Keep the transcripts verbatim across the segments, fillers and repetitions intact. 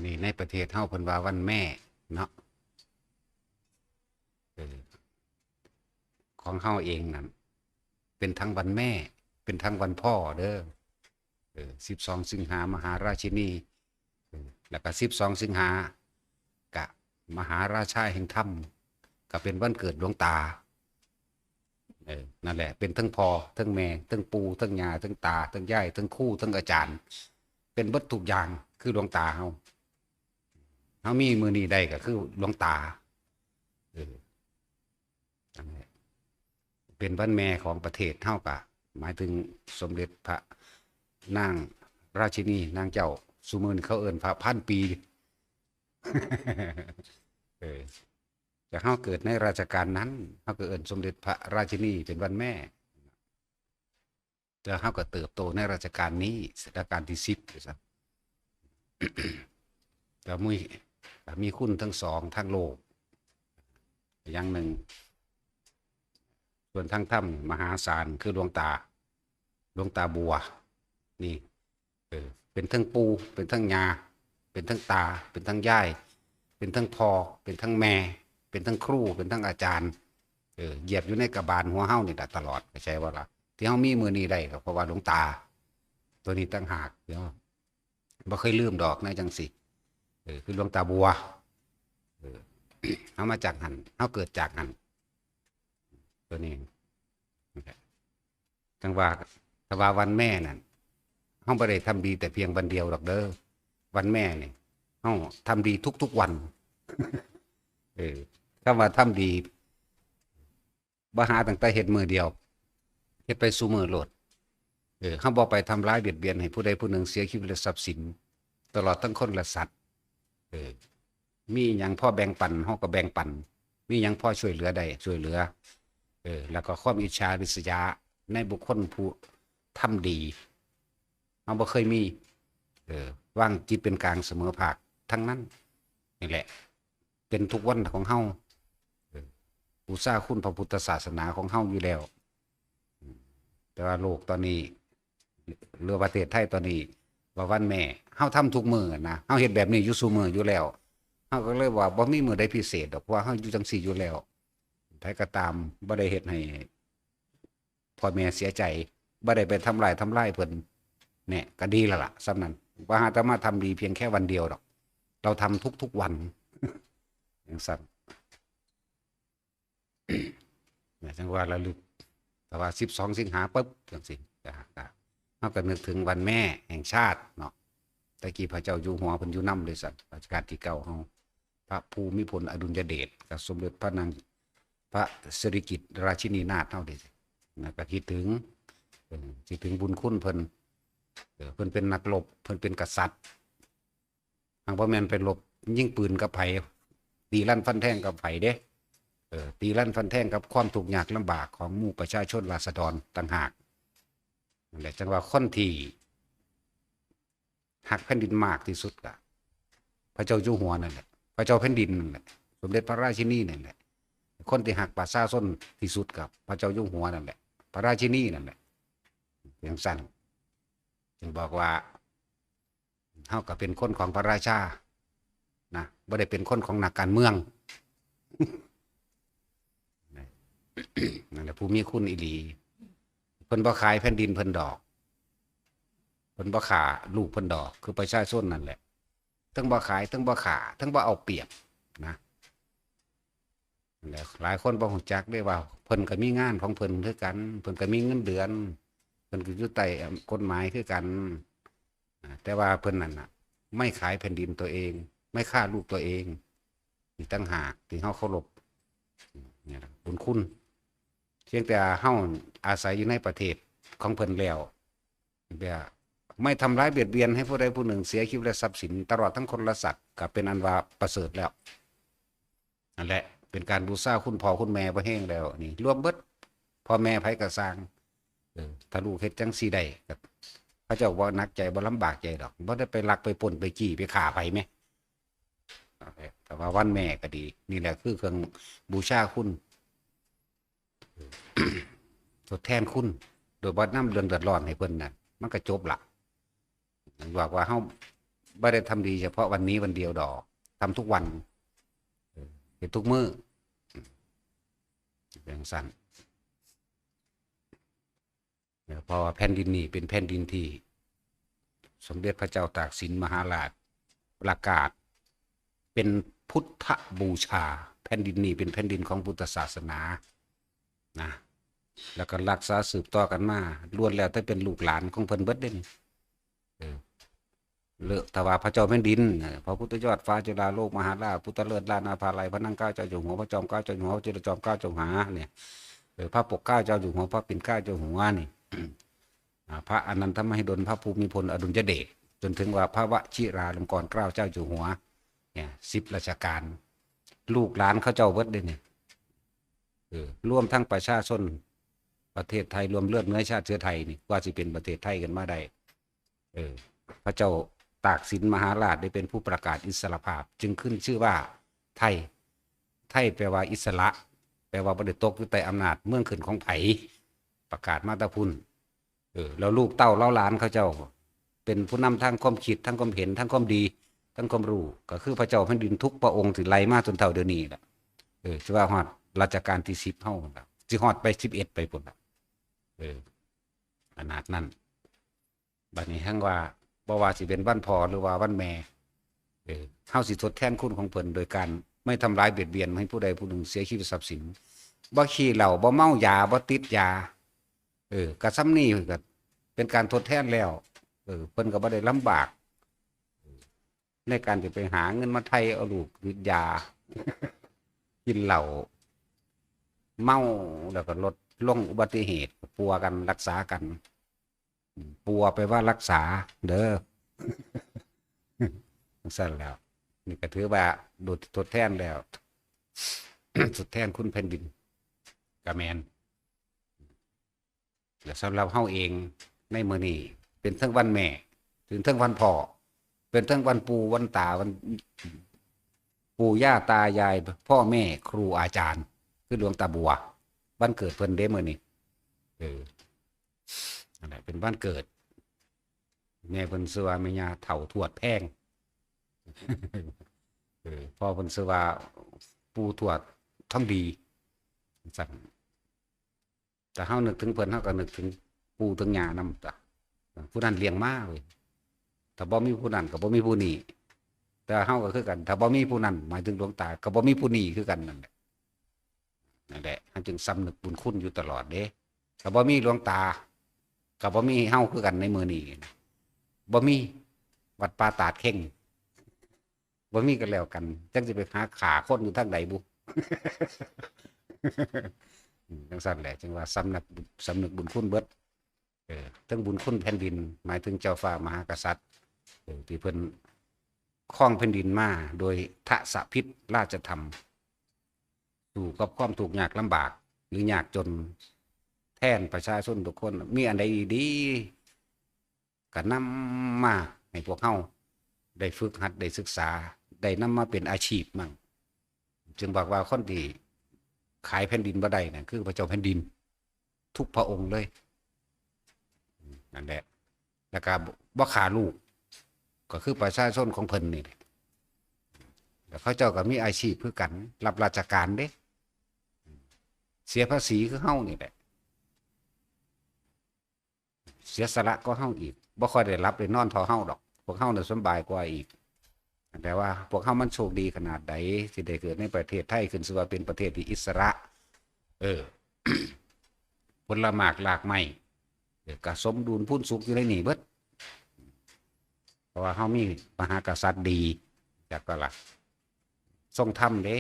นี่ในประเทศเฮาเพิ่นว่าวันแม่เนาะ เออ ของเฮาเองนั่น เป็นทั้งวันแม่ เป็นทั้งวันพ่อเด้อ เออ สิบสอง สิงหา มหาราชินี เออ แล้วก็ สิบสอง สิงหา กะ มหาราชาแห่งธรรม ก็เป็นวันเกิดหลวงตา เออ นั่นแหละ เป็นทั้งพ่อ ทั้งแม่ ทั้งปู่ ทั้งย่า ทั้งตา ทั้งยาย ทั้งครู ทั้งอาจารย์ เป็นเบิดทุกอย่าง คือหลวงตาเฮา เฮามีมื้อนี้ได้ก็คือหลวงตา เออ นั่นแหละ เป็นวันแม่ของประเทศเฮากะ หมายถึงสมเด็จพระนางราชินีนางเจ้า ซุมื้อนี้เขาเอิ้นพระพันปี เออ แต่เฮาเกิดในรัชกาลนั้น เฮาก็เอิ้นสมเด็จพระราชินีเป็นวันแม่ แต่เฮาก็เติบโตในรัชกาลนี้ รัชกาลที่ สิบ ว่าซั่น ก็มี ก็มีคุณทั้งสองทางโลก อย่างหนึ่ง ส่วนทางธรรมมหาศาลคือหลวงตา หลวงตาบัว นี่ เออ เป็นทั้งปู่ เป็นทั้งย่า เป็นทั้งตา เป็นทั้งยาย เป็นทั้งพ่อ เป็นทั้งแม่ เป็นทั้งครู เป็นทั้งอาจารย์ เออ เหยียบอยู่ในกระบาลหัวเฮานี่แหละตลอด เข้าใจบ่ล่ะ ที่เฮามีมื้อนี้ได้ก็เพราะว่าหลวงตา ตัวนี้ต่างหากเนาะ บ่เคยลืมดอกนะจังสิ เออ คือหลวงตาบัว เออ เฮามาจากหั่น เฮาเกิดจากหั่น ตัวนี้ จังว่า ถ้าว่าวันแม่นั่น เฮาบ่ได้ทำดีแต่เพียงวันเดียวดอกเด้อ วันแม่นี่ เฮาทำดีทุกๆวัน เออ คำว่าทำดี บ่หาตั้งแต่เฮ็ดมื้อเดียว เฮ็ดไปซุมื้อโลด เออ เฮาบ่ไปทำร้ายเบียดเบียนให้ผู้ใดผู้หนึ่งเสียชีวิตและทรัพย์สิน ตลอดทั้งคนและสัตว์ เออ มีหยังพอแบ่งปัน เฮาก็แบ่งปัน มีหยังพอช่วยเหลือได้ ช่วยเหลือ เออ แล้วก็ความอิจฉาริษยาในบุคคลผู้ทำดี เฮาบ่เคยมี เออ วางจิตเป็นกลางเสมอภาคทั้งนั้น นี่แหละ เป็นทุกวันของเฮา เออ บูชาคุณพระพุทธศาสนาของเฮาอยู่แล้ว แต่ว่าโลกตอนนี้ หรือประเทศไทยตอนนี้ ว่าวันแม่ เฮาทำทุกมื้อนะ เฮาเฮ็ดแบบนี้อยู่ซุมื้ออยู่แล้ว เฮาก็เลยว่าบ่มีมื้อใดพิเศษดอก เพราะว่าเฮาอยู่จังซี่อยู่แล้ว ไผก็ตาม บ่ได้เฮ็ดให้พ่อแม่เสียใจ บ่ได้ไปทำลาย ทำลายเพิ่น เนี่ย ก็ดีแล้วล่ะ ส่ำนั้น ว่าหาแต่มาทำดีเพียงแค่วันเดียวดอก เราทำทุกๆวัน จังซั่น เนี่ย จังว่าระลึก แต่ว่า สิบสอง สิงหาปุ๊บ จังซี่ ก็ ก็ เฮาก็นึกถึงวันแม่แห่งชาติเนาะ แต่กี้พระเจ้าอยู่หัวเพิ่นอยู่นำเลยซั่น รัชกาลที่ เก้า เฮา พระภูมิพลอดุลยเดช กับสมเด็จพระนาง พระสิริกิติ์ราชินีนาถเฮาเด้ นะ ก็คิดถึง เออ คิดถึงบุญคุณเพิ่น เออ เพิ่นเป็นนักรบ เพิ่นเป็นกษัตริย์ หากบ่แม่นไปรบยิงปืนกับไผ ตีลั่นฟันแทงกับไผเด้ เออ ตีลั่นฟันแทงกับความทุกข์ยากลำบากของหมู่ประชาชนราษฎรต่างหาก นั่นแหละ จังว่าคนที่ฮักแผ่นดินมากที่สุดก็พระเจ้าอยู่หัวนั่นแหละ พระเจ้าแผ่นดินนั่นแหละ สมเด็จพระราชินีนั่นแหละ คนที่ฮักประชาชนที่สุดก็พระเจ้าอยู่หัวนั่นแหละ พระราชินีนั่นแหละ จังซั่น จึงบอกว่า เฮาก็เป็นคนของพระราชา นะ บ่ได้เป็นคนของนักการเมือง นั่นแหละ ผู้มีคุณอีหลี เพิ่นบ่ขายแผ่นดินเพิ่นดอก เพิ่นบ่ฆ่าลูกเพิ่นดอก คือประชาชนนั่นแหละ ทั้งบ่ขาย ทั้งบ่ฆ่า ทั้งบ่เอาเปรียบ นะ นั่นแหละ หลายคนบ่ฮู้จักเด้ว่า เพิ่นก็มีงานของเพิ่นคือกัน เพิ่นก็มีเงินเดือน เพิ่นก็อยู่ใต้กฎหมายคือกัน อ่า แต่ว่าเพิ่นนั่นน่ะ ไม่ขายแผ่นดินตัวเอง ไม่ฆ่าลูกตัวเอง นี่ต่างหากที่เฮาเคารพ เนี่ยนะ บุญคุณ เพียงแต่เฮาอาศัยอยู่ในประเทศของเพิ่นแล้ว แบบไม่ทำร้ายเบียดเบียนให้ผู้ใดผู้หนึ่งเสียชีวิตและทรัพย์สิน ตลอดทั้งคนและสัตว์ ก็เป็นอันว่าประเสริฐแล้ว นั่นแหละ เป็นการบูชาคุณพ่อคุณแม่บ่แฮงแล้ว นี่ รวมเบิด พ่อแม่ไผก็ซ่าง เออ ถ้าลูกเฮ็ดจังซี่ได้ ก็ เขาเจ้าบ่หนักใจ บ่ลำบากใจดอก บ่ได้ไปลักไปปล้นไปจี้ไปฆ่าไผแหม แต่ว่าวันแม่ก็ดี นี่แหละคือเครื่องบูชาคุณ ทดแทนคุณ โดยบ่นำเรื่องเดือดร้อนให้เพิ่นนั่น มันก็จบละ บอกว่าเฮา บ่ได้ทำดีเฉพาะวันนี้วันเดียวดอก ทำทุกวัน เออ เฮ็ดทุกมื้อ จั่งซั้น เพราะว่าแผ่นดินนี้เป็นแผ่นดินที่สมเด็จพระเจ้าตากสินมหาราชประกาศเป็นพุทธบูชา แผ่นดินนี้เป็นแผ่นดินของพุทธศาสนานะ แล้วก็รักษาสืบต่อกันมา ล้วนแล้วแต่เป็นลูกหลานของเพิ่นเบิดเด้นี่ เออ เลิก ถ้าว่าพระเจ้าแผ่นดิน เออ พระพุทธยอดฟ้าจุฬาโลกมหาราช พุทธเลิศล้านนาภาลัย พระนั่งเกล้าเจ้าอยู่หัว พระจอมเกล้าเจ้าอยู่หัว พระจิตรจอมเกล้าเจ้าอยู่หัวเนี่ย เออ พระปกเกล้าเจ้าอยู่หัว พระปิ่นเกล้าเจ้าหัวนี่ อ่า พระอนันทมหิดล พระภูมิพลอดุลยเดช จนถึงว่าพระวชิราลงกรณ์เกล้าเจ้าอยู่หัว เนี่ย สิบราชการ ลูกหลานเขาเจ้าเบิดเด้นี่ เออ รวมทั้งประชาชนประเทศไทย รวมเลือดเนื้อชาติเชื้อไทยนี่ กว่าสิเป็นประเทศไทยกันมาได้ เออ พระเจ้าตากสินมหาราชได้เป็นผู้ประกาศอิสรภาพ จึงขึ้นชื่อว่าไทย ไทยแปลว่าอิสระ แปลว่าบ่ได้ตกอยู่ใต้อำนาจเมืองขึ้นของไผ ประกาศมาแต่พุ้น เออ แล้วลูกเต้าเหล่าหลานเขาเจ้า เป็นผู้นำทางความคิด ทางความเห็น ทางความดี ทางความรู้ ก็คือพระเจ้าแผ่นดินทุกพระองค์ที่ไล่มาจนเท่าเดี๋ยวนี้แหละ เออ สิว่าฮอดรัชกาลที่สิบเฮานั่นล่ะ สิฮอดไปสิบเอ็ดไปพุ้นล่ะ เออ ขนาดนั้น บัดนี้แฮ่งว่า บ่ว่าสิเป็นวันพ่อหรือว่าวันแม่ เออ เฮาสิทดแทนคุณของเพิ่นโดยการไม่ทำร้ายเบียดเบียนให้ผู้ใดผู้หนึ่งเสียชีวิตทรัพย์สิน บ่ขี้เหล้า บ่เมายา บ่ติดยา เออ ก็ส่ำนี้ก็เป็นการทดแทนแล้ว เออ เพิ่นก็บ่ได้ลำบาก ในการจะไปหาเงินมาไถ่เอาลูกติดยา กินเหล้า เมา แล้วก็ลดลงอุบัติเหตุ ปัวกันรักษากัน ปัวแปลว่ารักษา เด้อ จั่งซั้นแล้ว นี่ก็ถือว่าโดยทดแทนแล้ว ทดแทนคุณแผ่นดิน ก็แม่น และสำหรับเฮาเองในมื้อนี้ เป็นเทิงวันแม่ เป็นเทิงวันพ่อ เป็นเทิงวันปู่วันตา วันปู่ย่าตายาย พ่อแม่ครูอาจารย์ คือหลวงตาบัว วันเกิดเพิ่นเด้มื้อนี้ เออ นั่นแหละ เป็นวันเกิด แม่เพิ่นชื่อว่าแม่ย่าเฒ่าทวดแพง เออ พ่อเพิ่นชื่อว่าปู่ทวดทองดี จั่งซั้น แต่เฮานึกถึงเพิ่น เฮาก็นึกถึงปู่ถึงย่านำตั๊ว ผู้นั้นเลี้ยงมาเว้ย ถ้าบ่มีผู้นั้นก็บ่มีผู้นี้ แต่เฮาก็คือกัน ถ้าบ่มีผู้นั้น หมายถึงหลวงตา ก็บ่มีผู้นี้คือกันนั่นแหละ นั่นแหละ เฮาจึงสำนึกบุญคุณอยู่ตลอดเด้ ถ้าบ่มีหลวงตา ก็บ่มีเฮาคือกันในมื้อนี้ บ่มีวัดป่าตาดเข่ง บ่มีก็แล้วกัน จักสิไปหาฆ่าคนอยู่ทางใดบุ อืม จั่งซั้นแหละ จึงว่าสำนึก สำนึกบุญคุณเบิด เออ เทิงบุญคุณแผ่นดิน หมายถึงเจ้าฟ้ามหากษัตริย์ เออ ที่เพิ่นครองแผ่นดินมาโดยทศพิธราชธรรม สู้กับความทุกข์ยากลำบาก หรือยากจน แทนประชาชนทุกคน มีอันใดดีๆ ก็นำมาให้พวกเฮาได้ฝึกหัด ได้ศึกษา ได้นำมาเป็นอาชีพมั่ง จึงบอกว่าคนที่ขายแผ่นดินบ่ได้นั่นคือพระเจ้าแผ่นดิน ทุกพระองค์เลย นั่นแหละ แล้วก็บ่ฆ่าลูก ก็คือประชาชนของเพิ่นนี่แหละ แล้วเขาเจ้าก็มีอาชีพคือกัน รับราชการเด้ เสียภาษีคือเฮานี่แหละ เสียสละก็เฮาอีก บ่ค่อยได้หลับได้นอนเท่าเฮาดอก พวกเฮาน่ะสำบายกว่าอีก แต่ว่าพวกเฮามันโชคดีขนาดใดที่ได้เกิดในประเทศไทย ขึ้นชื่อว่าเป็นประเทศที่อิสระ เออ ผลหมากรากไม้ เออ ก็สมดุลพูนสุขอยู่ในนี่เบิด เพราะว่าเฮามีมหากษัตริย์ดี จักก็ล่ะ ทรงธรรมเด้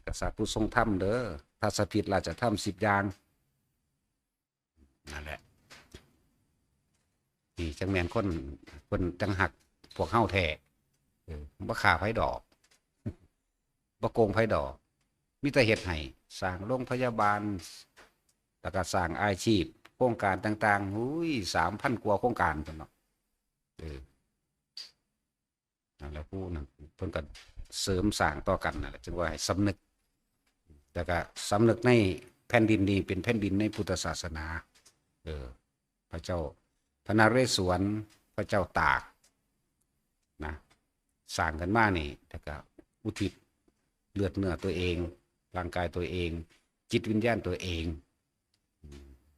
กษัตริย์ผู้ทรงธรรมเด้อ ทศพิธราชธรรมสิบอย่าง นั่นแหละ นี่จั่งแม่นคน คนจั่งฮักพวกเฮาแท้ เออ บ่ฆ่าไผดอก บ่โกงไผดอก มีแต่เฮ็ดให้ สร้างโรงพยาบาล แล้วก็สร้างอาชีพ โครงการต่างๆ อุ้ย สามพันกว่าโครงการพุ้นเนาะ เออ นั่นแหละ ผู้นั้นเพิ่นก็เสริมสร้างต่อกันนั่นแหละ จึงว่าให้สำนึก แล้วก็สำนึกในแผ่นดินนี้เป็นแผ่นดินในพุทธศาสนา เออ พระเจ้า พระนเรศวร ระเจ้าตากนะ สร้างขึ้นมานี่ แล้วก็อุทิศเลือดเนื้อตัวเอง ร่างกายตัวเอง จิตวิญญาณตัวเอง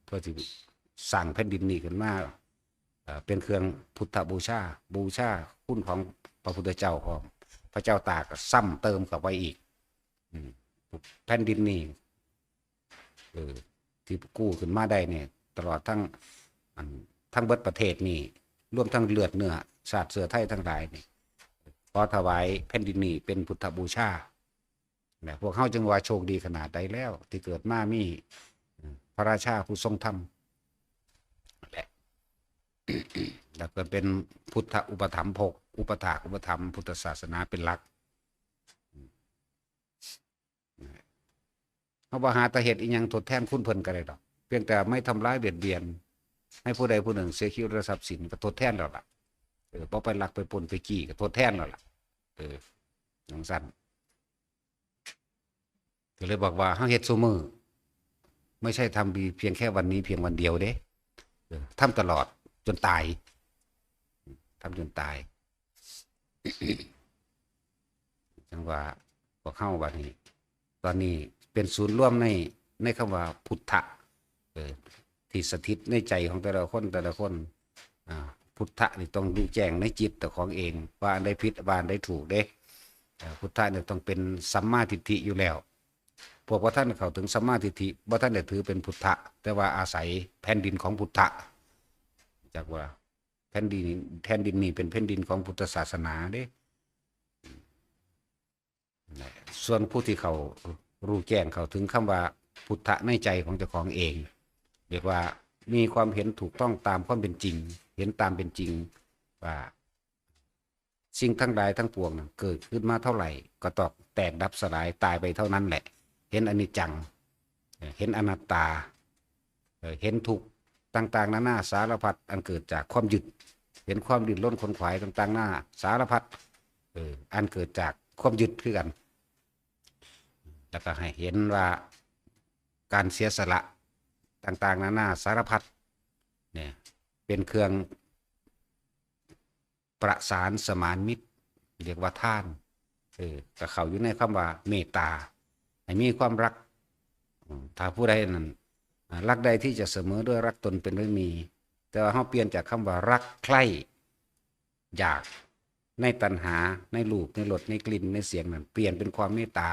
เพื่อที่สร้างแผ่นดินนี้ขึ้นมา เอ่อ เป็นเครื่องพุทธบูชา บูชาคุณของพระพุทธเจ้าพร้อม พระเจ้าตากก็ซ้ำเติมเข้าไปอีก อืม แผ่นดินนี้ เออ ที่กู้ขึ้นมาได้เนี่ย ตลอดทั้ง อัน ทั้งเบิดประเทศนี่ รวมทั้งเลือดเนื้อ ชาติเชื้อไทยทั้งหลายนี่ ขอถวายแผ่นดินนี้เป็นพุทธบูชา นะ พวกเฮาจึงว่าโชคดีขนาดใดแล้ว ที่เกิดมามี พระราชาผู้ทรงธรรม และ แล้วก็เป็นพุทธอุปถัมภก อุปถากอุปถัมภ์พุทธศาสนาเป็นหลัก เฮาบ่หาแต่เฮ็ดอิหยังทดแทนคุณเพิ่นก็ได้ดอก เพียงแต่ไม่ทำร้ายเบียดเบียน ให้ผู้ใดผู้หนึ่งเสียชีวิตและทรัพย์สินก็ทดแทนแล้วล่ะ เออ บ่ไปลักไปปล้นไปจี้ก็ทดแทนแล้วล่ะ เออ จั่งซั้น ก็เลยบอกว่าเฮาเฮ็ดซุมื้อ ไม่ใช่ทำดีเพียงแค่วันนี้เพียงวันเดียวเด้ เออ ทำตลอดจนตาย ทำจนตาย จั่งว่าพวกเฮาบัดนี้ ตอนนี้เป็นศูนย์รวมใน ในคำว่าพุทธะ เออ ที่สถิตในใจของแต่ละคน แต่ละคน อ่า พุทธะนี่ต้องรู้แจ้งในจิตเจ้าของเอง ว่าอันใดผิด ว่าอันใดถูกเด้ เอ่อ พุทธะเนี่ยต้องเป็นสัมมาทิฏฐิอยู่แล้ว พวกบ่ทันเข้าถึงสัมมาทิฏฐิ บ่ทันได้ถือเป็นพุทธะ แต่ว่าอาศัยแผ่นดินของพุทธะ จักว่าแผ่นดิน แผ่นดินนี้เป็นแผ่นดินของพุทธศาสนาเด้ ส่วนผู้ที่เขารู้แจ้งเข้าถึงคำว่าพุทธะในใจของเจ้าของเอง เรียกว่ามีความเห็นถูกต้องตามความเป็นจริง เห็นตามเป็นจริง ว่าสิ่งทั้งหลายทั้งปวงนั้นเกิดขึ้นมาเท่าไหร่ ก็ต้องแตกดับสลายตายไปเท่านั้นแหละ เห็นอนิจจัง เห็นอนัตตา เอ่อ เห็นทุกข์ต่างๆนานาสารพัดอันเกิดจากความยึด เห็นความดิ้นรนขนขวายต่างๆนานาสารพัด เอ่อ อันเกิดจากความยึดคือกัน แล้วก็ให้เห็นว่าการเสียสละต่างๆนานาสารพัดเนี่ย เป็นเครื่อง ประสานสมานมิตร เรียกว่าทาน เออ ก็เข้าอยู่ในคำว่าเมตตา ให้มีความรัก อืม ถ้าผู้ใดนั้น อ่า รักใดที่จะเสมอด้วยรักตนเป็นไม่มี แต่ว่าเฮาเปลี่ยนจากคำว่ารักใคร่ อยาก ในตัณหา ในรูป ในรส ในกลิ่น ในเสียงนั้น เปลี่ยนเป็นความเมตตา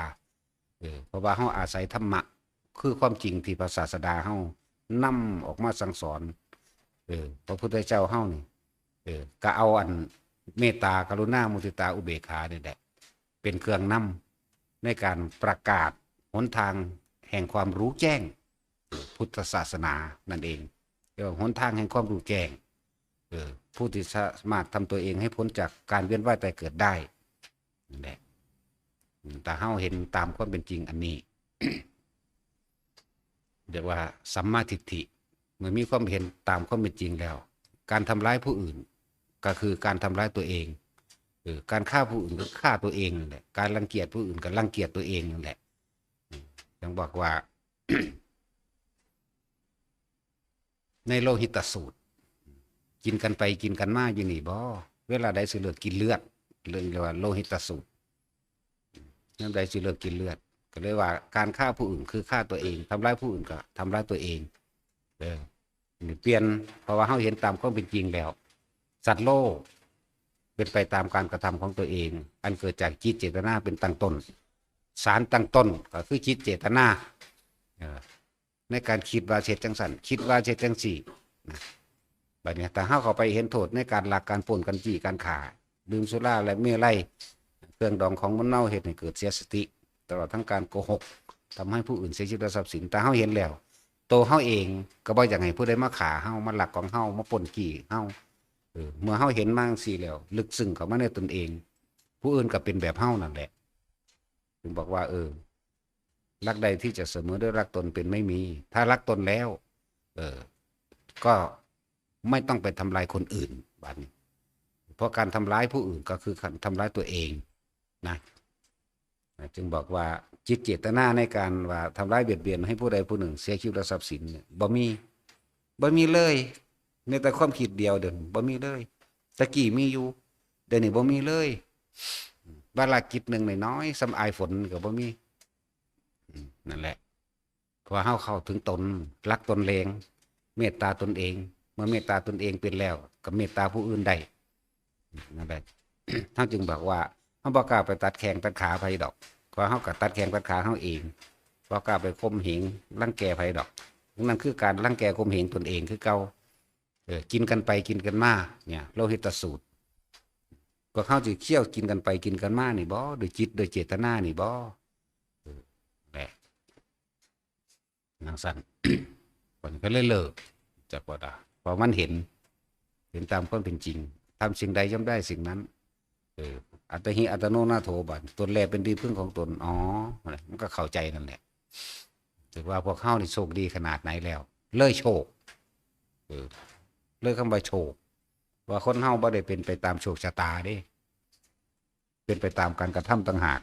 เออ เพราะว่าเฮาอาศัยธรรมะ คือความจริงที่พระศาสดาเฮานำออกมาสั่งสอน เออ พระพุทธเจ้าเฮานี่ เออ ก็เอาอันเมตตา กรุณา มุทิตา อุเบกขานี่แหละ เป็นเครื่องนำในการประกาศหนทางแห่งความรู้แจ้ง พุทธศาสนานั่นเอง เรียกว่าหนทางแห่งความรู้แจ้ง เออ ผู้ที่สามารถทำตัวเองให้พ้นจากการเวียนว่ายตายเกิดได้ นั่นแหละ อืม ถ้าเฮาเห็นตามความเป็นจริงอันนี้ เรียกว่าสัมมาทิฏฐิ เมื่อมีความเห็นตามความเป็นจริงแล้ว การทำร้ายผู้อื่น ก็คือการทำร้ายตัวเอง เออ การฆ่าผู้อื่นก็ฆ่าตัวเองนั่นแหละ การรังเกียจผู้อื่นก็รังเกียจตัวเองนั่นแหละ อืม ยังบอกว่า ในโลหิตสูตร กินกันไปกินกันมาอยู่นี่บ่ เวลาใดสิเลิกกินเลือด เรียกว่าโลหิตสูตร ยามใดสิเลิกกินเลือด ก็เลยว่าการฆ่าผู้อื่นคือฆ่าตัวเอง ทำร้ายผู้อื่นก็ทำร้ายตัวเอง เออ นี่เปลี่ยน เพราะว่าเฮาเห็นตามความเป็นจริงแล้ว สัตว์โลก เป็นไปตามการกระทำของตัวเอง อันเกิดจากจิตเจตนาเป็นตั้งต้น สารตั้งต้นก็คือจิตเจตนา เออ ในการคิดว่าสิเฮ็ดจั่งซั้น คิดว่าสิเฮ็ดจั่งซี้นะ บัดนี้ถ้าเฮาเข้าไปเห็นโทษในการลัก การปล้น การจี้ การฆ่า ดื่มสุราและเมรัย เครื่องดองของมึนเมา เฮ็ดให้เกิดเสียสติ ตลอดทั้งการโกหก ทำให้ผู้อื่นเสียชีวิตและทรัพย์สิน ถ้าเฮาเห็นแล้ว ตัวเฮาเองก็บ่อยากให้ผู้ใดมาฆ่าเฮา มาลักของเฮา มาปล้นจี้เฮา เออ เมื่อเฮาเห็นมาจั่งซี้แล้ว ลึกซึ้งเข้ามาในตนเอง ผู้อื่นก็เป็นแบบเฮานั่นแหละ ถึงบอกว่า เออ รักใดที่จะเสมอด้วยรักตนเป็นไม่มี ถ้ารักตนแล้ว เออ ก็ไม่ต้องไปทำลายคนอื่น บัดนี้ เพราะการทำร้ายผู้อื่นก็คือการทำร้ายตัวเองนะ จึงบอกว่าจิตเจตนาในการว่าทำร้ายเบียดเบียนให้ผู้ใดผู้หนึ่งเสียชีวิตและทรัพย์สินเนี่ย บ่มี บ่มีเลย ในแต่ความคิดเดียวเดียวบ่มีเลย ตะกี้มีอยู่ เดี๋ยวนี้บ่มีเลย วาระจิตหนึ่งน้อยๆ ส่ำอายฝนก็บ่มี อืม นั่นแหละ เพราะว่าเฮาเข้าถึงตน รักตนเอง เมตตาตนเอง เมื่อเมตตาตนเองเป็นแล้ว ก็เมตตาผู้อื่นได้ นั่นแหละ เฮาจึงบอกว่า เฮาบ่กล้าไปตัดแข้งตัดขาไผดอก เพราะเฮาก็ตัดแข้งตัดขาเฮาเอง บ่กล้าไปข่มเหงรังแกไผดอก นั่นคือการรังแกข่มเหงตนเองคือเก่า เออ กินกันไปกินกันมา เนี่ย โลหิตสูตร พวกเฮาสิเคี่ยวกินกันไปกินกันมานี่บ่ ด้วยจิตด้วยเจตนานี่บ่ เออ แหละ จั่งซั้น มันก็เลยเลิก จักว่าดา เพราะมันเห็น เห็นตามความเป็นจริง ทำสิ่งใดย่อมได้สิ่งนั้น เออ อัตตาหิอัตตโนนาโถ บัด ตนแลเป็นที่พึ่งของตน อ๋อ มันก็เข้าใจนั่นแหละ ถือว่าพวกเฮานี่โชคดีขนาดไหนแล้ว เลยโชค เออ เลยคำว่าโชค ว่าคนเฮาบ่ได้เป็นไปตามโชคชะตาเด้ เป็นไปตามการกระทำต่างหาก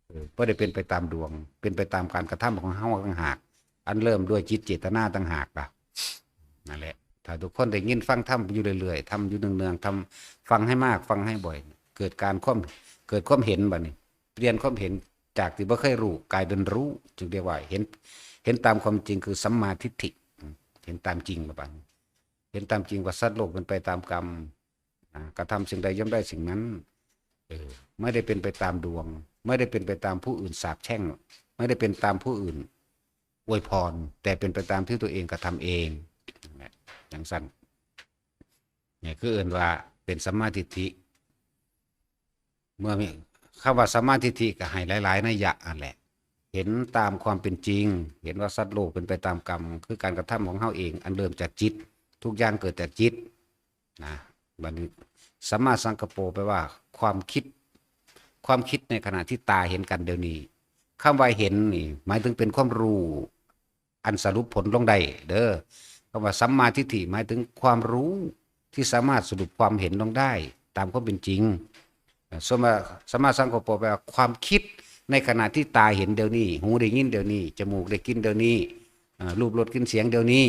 เออ บ่ได้เป็นไปตามดวง เป็นไปตามการกระทำของเฮาต่างหาก อันเริ่มด้วยจิตเจตนาต่างหากล่ะ นั่นแหละ ถ้าทุกคนได้ยินฟังธรรมอยู่เรื่อยๆ ทำอยู่เนืองๆ ทำ ฟังให้มาก ฟังให้บ่อย เกิดการความ เกิดความเห็นบัดนี้ เปลี่ยนความเห็นจากที่บ่เคยรู้ กลายเป็นรู้ จึงเรียกว่าเห็น เห็นตามความจริงคือสัมมาทิฏฐิ เห็นตามจริงละบัดนี้ เห็นตามจริงว่าสัตว์โลกเป็นไปตามกรรม อ่า กระทำสิ่งใดย่อมได้สิ่งนั้น เออ ไม่ได้เป็นไปตามดวง ไม่ได้เป็นไปตามผู้อื่นสาปแช่ง ไม่ได้เป็นตามผู้อื่นอวยพร แต่เป็นไปตามที่ตัวเองกระทำเอง นั่นแหละ จั่งซั้น เนี่ยคือเอิ้นว่าเป็นสัมมาทิฏฐิ เมื่อมีคำว่าสัมมาทิฏฐิก็ให้หลายๆ นัยยะนั่นแหละ เห็นตามความเป็นจริง เห็นว่าสัตว์โลกเป็นไปตามกรรม คือการกระทำของเฮาเอง อันเริ่มจากจิต ทุกอย่างเกิดจากจิต นะ บัดนี้ สัมมาสังกัปโป แปลว่าความคิด ความคิดในขณะที่ตาเห็นกันเดี๋ยวนี้ คำว่าเห็นนี่ หมายถึงเป็นความรู้ อันสรุปผลลงได้เด้อ คำว่าสัมมาทิฏฐิ หมายถึงความรู้ที่สามารถสรุปความเห็นลงได้ ตามความเป็นจริง เอ่อ สัมมา สัมมาสังกัปโป แปลว่าความคิดในขณะที่ตาเห็นเดี๋ยวนี้ หูได้ยินเดี๋ยวนี้ จมูกได้กลิ่นเดี๋ยวนี้ อ่า รูปรสกลิ่นเสียงเดี๋ยวนี้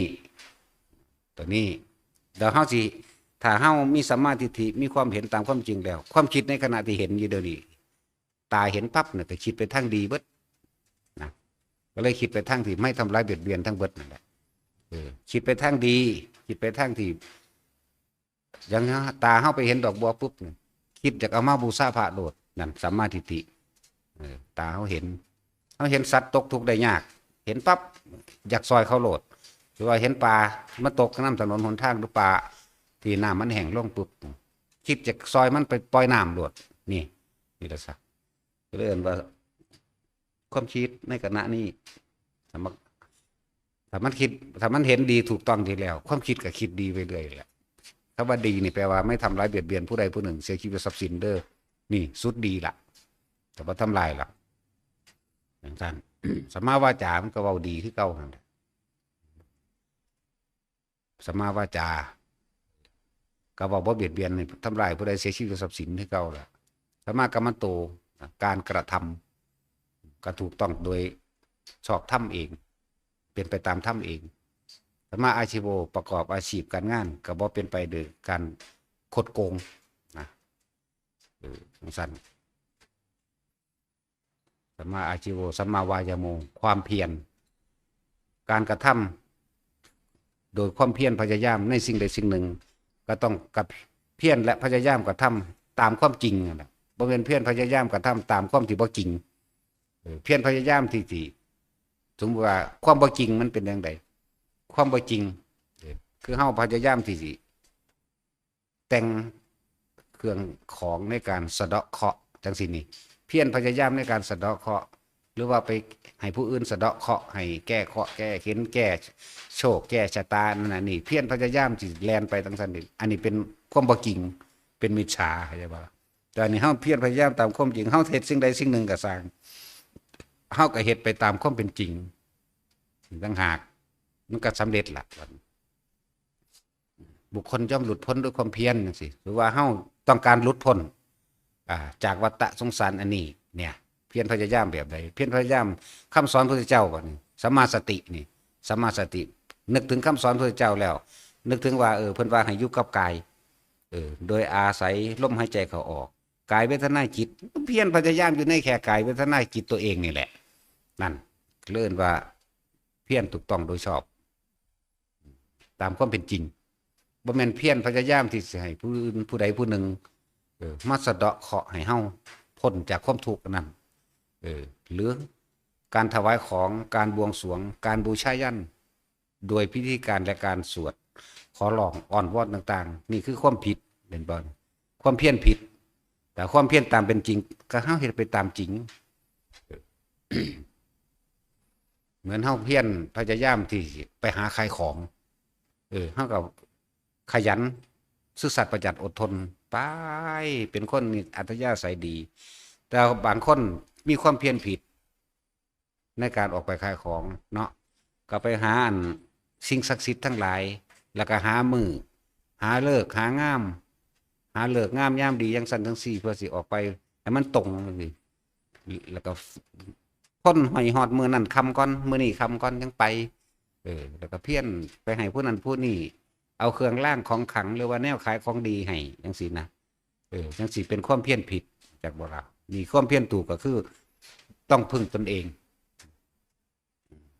ตัวนี้ เดี๋ยวเฮาสิ ถ้าเฮามีสัมมาทิฏฐิ มีความเห็นตามความจริงแล้ว ความคิดในขณะที่เห็นอยู่เดี๋ยวนี้ ตาเห็นปั๊บเนี่ยก็คิดไปทางดีเบิดนะ ก็เลยคิดไปทางที่ไม่ทำร้ายเบียดเบียนทั้งเบิดนั่นแหละ เออ คิดไปทางดี คิดไปทางที่ อย่างตาเฮาไปเห็นดอกบัวปุ๊บเนี่ย คิดอยากเอามาบูชาพระโลด นั่นสัมมาทิฏฐิ เออ ตาเฮาเห็น เฮาเห็นสัตว์ตกทุกข์ได้ยาก เห็นปั๊บ อยากซอยเขาโลด หรือว่าเห็นปลามาตกน้ำถนนหนทาง หรือปลาที่น้ำมันแห้งลงปุ๊บ คิดอยากซอยมันไปปล่อยน้ำโลด นี่ นี่ละสัก ก็เลยเอิ้นว่า ความคิดในขณะนี้ ถ้ามัน ถ้ามันคิด ถ้ามันเห็นดีถูกต้องดีแล้ว ความคิดก็คิดดีไปเรื่อยแหละ คำว่าดีนี่แปลว่าไม่ทำร้ายเบียดเบียนผู้ใดผู้หนึ่ง เสียชีวิตทรัพย์สินเด้อ นี่สุดดีละ แต่ว่าทำลายละ จั่งซั้น สัมมาวาจามันก็เว้าดีคือเก่าหั่นแหละ สัมมาวาจา ก็เว้าบ่เบียดเบียน ทำลายผู้ใด เสียชีวิตทรัพย์สินคือเก่าละ สัมมากัมมันโต การกระทำ ก็ถูกต้องโดยชอบธรรมเอง เป็นไปตามธรรมเอง สัมมาอาชีโว ประกอบอาชีพการงาน ก็บ่เป็นไปโดยการคดโกงนะ เออ จั่งซั้น สัมมาอาชีโว สัมมาวายาโม ความเพียร การกระทำ โดยความเพียรพยายามในสิ่งใดสิ่งหนึ่ง ก็ต้องกับเพียรและพยายามกระทำตามความจริงนั่นแหละ บ่แม่นเพียรพยายามกระทำตามความที่บ่จริง เออ เพียรพยายามที่สิ สมมุติว่าความบ่จริงมันเป็นจั่งใด ความบ่จริง เออ คือเฮาพยายามที่สิ แต่งเครื่องของในการสะเดาะเคราะห์จั่งซี้นี่ เพียรพยายามในการสะเดาะเคราะห์ หรือว่าไปให้ผู้อื่นสะเดาะเคราะห์ ให้แก้เคราะห์ แก้เข็ญ แก้โชค แก้ชะตา นั่นน่ะนี่ เพียรพยายามสิแล่นไปจั่งซั้นนี่ อันนี้เป็นความบ่จริง เป็นมิจฉา เข้าใจบ่ แต่อันนี้เฮาเพียรพยายามตามความจริง เฮาเฮ็ดสิ่งใดสิ่งหนึ่งก็ซ่าง เฮาก็เฮ็ดไปตามความเป็นจริง ต่างหาก มันก็สำเร็จละ บุคคลย่อมหลุดพ้นด้วยความเพียรจั่งซี้ หรือว่าเฮาต้องการหลุดพ้น อ่า จากวัฏฏะสงสารอันนี้ เนี่ย เพียรพยายามแบบใด เพียรพยายาม คำสอนพระพุทธเจ้าบัดนี้ สัมมาสตินี่ สัมมาสติ นึกถึงคำสอนพระพุทธเจ้าแล้ว นึกถึงว่า เออ เพิ่นว่าให้อยู่กับกาย เออ โดยอาศัยลมหายใจเข้าออก กายเวทนาจิต เพียรพยายามอยู่ในแค่กายเวทนาจิตตัวเองนี่แหละ นั่นเรียกว่าเพียรถูกต้องโดยชอบ ตามความเป็นจริง บ่แม่นเพียรพยายามที่สิให้ผู้อื่นผู้ใดผู้หนึ่ง เออ มาสะเดาะเคราะห์ให้เฮาพ้นจากความทุกข์อันนั้น เออ หรือการถวายของ การบวงสรวง การบูชายัญ โดยพิธีการและการสวดขอร้องอ้อนวอนต่างๆ นี่คือความผิด เป็นบ่ ความเพียรผิด แต่ความเพียรตามเป็นจริง ก็เฮาเฮ็ดไปตามจริง เหมือนเฮาเพียรพยายามที่ไปหาขายของ เออ เฮาก็ขยันซื่อสัตย์ประหยัดอดทน ไป เป็นคนมีอัธยาศัยดี แต่บางคนมีความเพียรผิด ในการออกไปขายของเนาะ ก็ไปหาอันสิ่งศักดิ์สิทธิ์ทั้งหลาย แล้วก็หามื้อ หาฤกษ์ หางาม หาฤกษ์งามยามดี จั่งซั้นจั่งซี้ เพื่อสิออกไปให้มันตรงจั่งซี้ แล้วก็ทนให้ฮอดมื้อนั้นค่ำก่อน มื้อนี้ค่ำก่อนจั่งไป เออ แล้วก็เพียรไปให้ผู้นั้นผู้นี้ เอาเครื่องรางของขลัง หรือว่าแนวขายของดีให้จั่งซี้นะ เออ จั่งซี้เป็นความเพียรผิด จักบ่ล่ะ นี่ความเพียรถูกก็คือต้องพึ่งตนเอง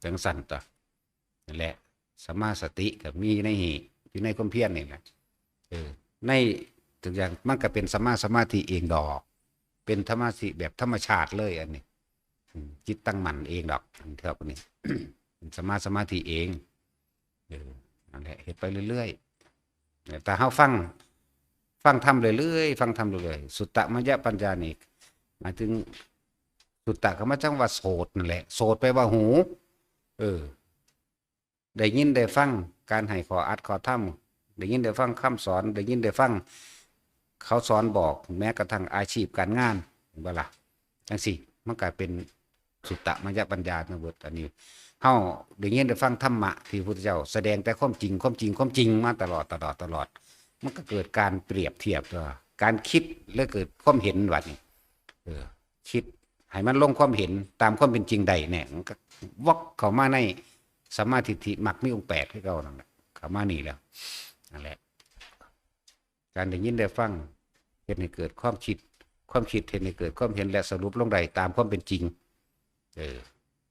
จั่งซั้นตั๊ว นั่นแหละ สัมมาสติก็มีใน อยู่ในความเพียรนี่แหละ เออ ในทุกอย่างมันก็เป็นสัมมาสมาธิเองดอก เป็นสมาธิแบบธรรมชาติเลยอันนี้ อืม จิตตั้งมั่นเองดอก อันเทือกนี้ เป็นสัมมาสมาธิเอง เออ นั่นแหละ เฮ็ดไปเรื่อยๆ แต่เฮาฟัง ฟังธรรมเรื่อยๆ ฟังธรรมเรื่อยๆ สุตตมยปัญญานี่ หมายถึง สุตตะก็มาจากว่าโสตนั่นแหละ โสตแปลว่าหู เออ ได้ยินได้ฟังการให้ข้ออัดข้อธรรม ได้ยินได้ฟังคำสอน ได้ยินได้ฟังเขาสอนบอก แม้กระทั่งอาชีพการงาน เห็นบ่ล่ะ จั่งซี้ มันกลายเป็นสุตตมยปัญญาทั้งหมด อันนี้ เฮาได้ยินได้ฟังธรรมะที่พระพุทธเจ้าแสดงแต่ความจริง ความจริง ความจริงมาตลอด ตลอด ตลอด มันก็เกิดการเปรียบเทียบตัว การคิด และเกิดความเห็นบัดนี้ เออ คิดให้มันลงความเห็นตามความเป็นจริงได้เนี่ย มันก็วอกเข้ามาในสัมมาทิฏฐิ มรรคมีองค์แปดคือเก่านั่นแหละ เข้ามานี่แล้ว นั่นแหละ การได้ยินได้ฟัง เฮ็ดให้เกิดความคิด ความคิดเฮ็ดให้เกิดความเห็น และสรุปลงได้ตามความเป็นจริง เออ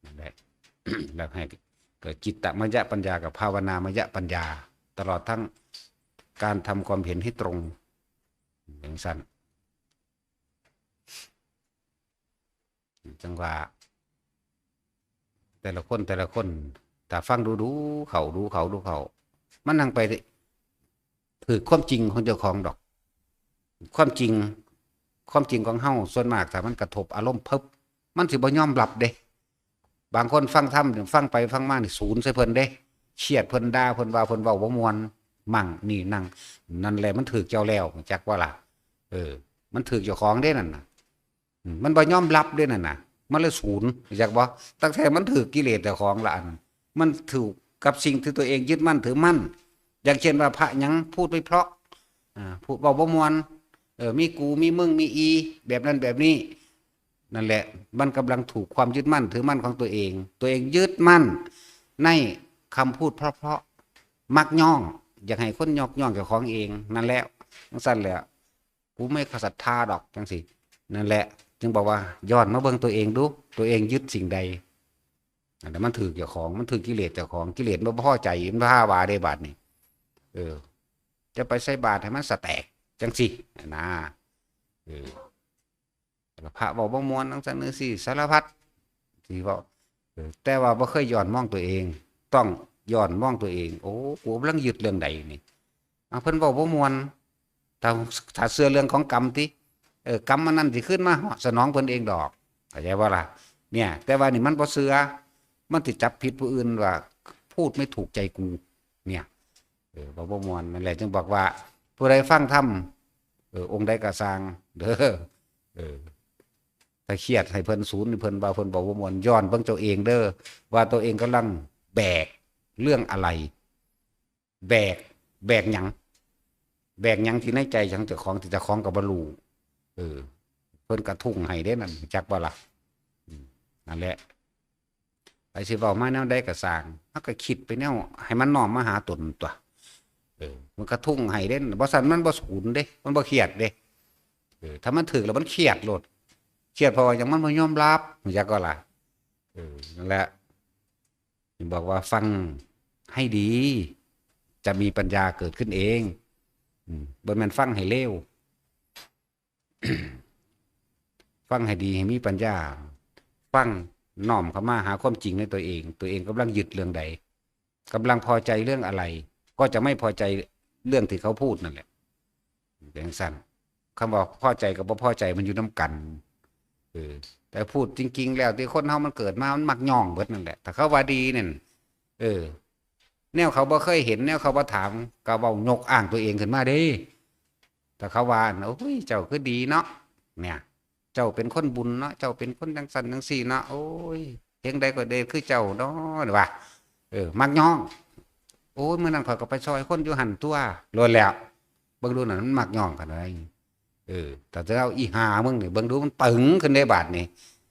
นั่นแหละ แล้วให้เกิดจิตตมยปัญญากับภาวนามยปัญญา ตลอดทั้งการทำความเห็นให้ตรง จั่งซั้น จั่งว่า แต่ละคน แต่ละคน ถ้าฟังดูๆ เข้า ดูเข้า ดูเข้า มันนั่งไปถืกความจริงของเจ้าของดอก ความจริง ความจริงของเฮาส่วนมาก ถ้ามันกระทบอารมณ์ปึ๊บ มันสิบ่ยอมรับเด้ บางคนฟังธรรม ฟังไปฟังมานี่สูนใส่เพิ่นเด้ เครียดเพิ่น ด่าเพิ่น ว่าเพิ่นเว้าบ่ม่วน มั่งนี่นั่ง นั่นแหละมันถืกเจ้าแล้ว จักว่าล่ะ เออ มันถืกเจ้าของเด้นั่นน่ะ อืม มันบ่ยอมรับเด้นั่นน่ะ มันเลยสูน จักบ่ ตั้งแต่มันถืกกิเลสเจ้าของละอัน มันถืกกับสิ่งที่ตัวเองยึดมั่นถือมั่น อย่างเช่นว่าพระหยังพูดไม่เพราะ อ่า พูดเว้าบ่ม่วน เออ มีกู มีมึง มีอี แบบนั้นแบบนี้ นั่นแหละ มันกำลังถูกความยึดมั่นถือมั่นของตัวเอง ตัวเองยึดมั่นในคำพูดเพราะๆ มักย่อง อยากให้คนยกย่องเจ้าของเอง นั่นแหละ จั่งซั้นแหละ กูไม่ศรัทธาดอก จั่งซี้ นั่นแหละ จึงบอกว่า ย้อนมาเบิ่งตัวเองดู ตัวเองยึดสิ่งใด อันนั้นมันถืกเจ้าของ มันถืกกิเลสเจ้าของ กิเลสมันบ่พอใจ มันพาว่าได้บาดนี้ เออ จะไปใส่บาตรให้มันสะแตก จั่งซี้ นะ เออ แล้วพระเว้าบ่ม่วน จั่งซั้นจั่งซี้ สารพัด ที่เว้า เออ แต่ว่าบ่เคยย้อนมองตัวเอง ต้องย้อนมองตัวเอง โอ้ กูกำลังยึดเรื่องใดนี่ อ่ะ เพิ่นเว้าบ่ม่วน ถ้า ถ้าเชื่อเรื่องของกรรมติ เออ กรรมมันนั่นสิคืนมาสนองเพิ่นเองดอก เข้าใจบ่ล่ะ เนี่ย แต่ว่านี่มันบ่เชื่อ มันสิจับผิดผู้อื่นว่าพูดไม่ถูกใจกู เนี่ย เออ เว้าบ่ม่วน นั่นแหละจึงบอกว่า ผู้ใดฟังธรรม เออ องค์ใดก็ซ่าง เด้อ เออ ถ้าเครียดให้เพิ่นสูน เพิ่นว่าเพิ่นเว้าบ่ม่วน ย้อนเบิ่งเจ้าเองเด้อ ว่าตัวเองกำลังแบกเรื่องอะไร แบก แบกหยัง แบกหยังที่ในใจของเจ้าของ ที่เจ้าของก็บ่รู้ เออ เพิ่นกระทุ้งให้เด้นั่น จักบ่ล่ะ อืม นั่นแหละ ไผสิเว้ามาแนวใดก็ซ่าง เฮาก็คิดไปแนวให้มันน้อมมาหาตนตั๊ว เออ มันกระทุ้งให้เด้ บ่ซั้นมันบ่สูนเด้ มันบ่เครียดเด้ เออ ถ้ามันถืกแล้วมันเครียดโลด เครียดเพราะว่าหยัง มันบ่ยอมรับ ฮู้จักบ่ล่ะ เออ นั่นแหละ บอกว่าฟังให้ดี จะมีปัญญาเกิดขึ้นเอง อืม บ่แม่นฟังให้เลว ฟังให้ดีให้มีปัญญา ฟังน้อมเข้ามาหาความจริงในตัวเอง ตัวเองกำลังยึดเรื่องใด กำลังพอใจเรื่องอะไร ก็จะไม่พอใจเรื่องที่เขาพูดนั่นแหละ จั่งซั้น คำว่าพอใจกับบ่พอใจมันอยู่นำกัน เออ แต่พูดจริงๆแล้วที่คนเฮามันเกิดมามันมักย่องเบิดนั่นแหละ ถ้าเขาว่าดีนั่น เออ แนวเขาบ่เคยเห็น แนวเขาบ่ถาม ก็เว้ายกอ้างตัวเองขึ้นมาเด้ ถ้าเขาว่า "โอ้ย เจ้าคือดีเนาะ เนี่ย เจ้าเป็นคนบุญเนาะ เจ้าเป็นคนจั่งซั้นจั่งซี้เนาะ โอ้ย เฮ็งใดก็ได้คือเจ้าเนาะ" ว่า เออ มักย่อง "โอ้ย มื้อนั้นข้อยก็ไปซ่อยคนอยู่หั่นตั่ว" โลดแล้ว เบิ่งดูนั่นมันมักย่องขนาดใด เออ แต่จะเอาอีห่ามึงนี่ เบิ่งดูมันตึงขึ้นได้บาดนี่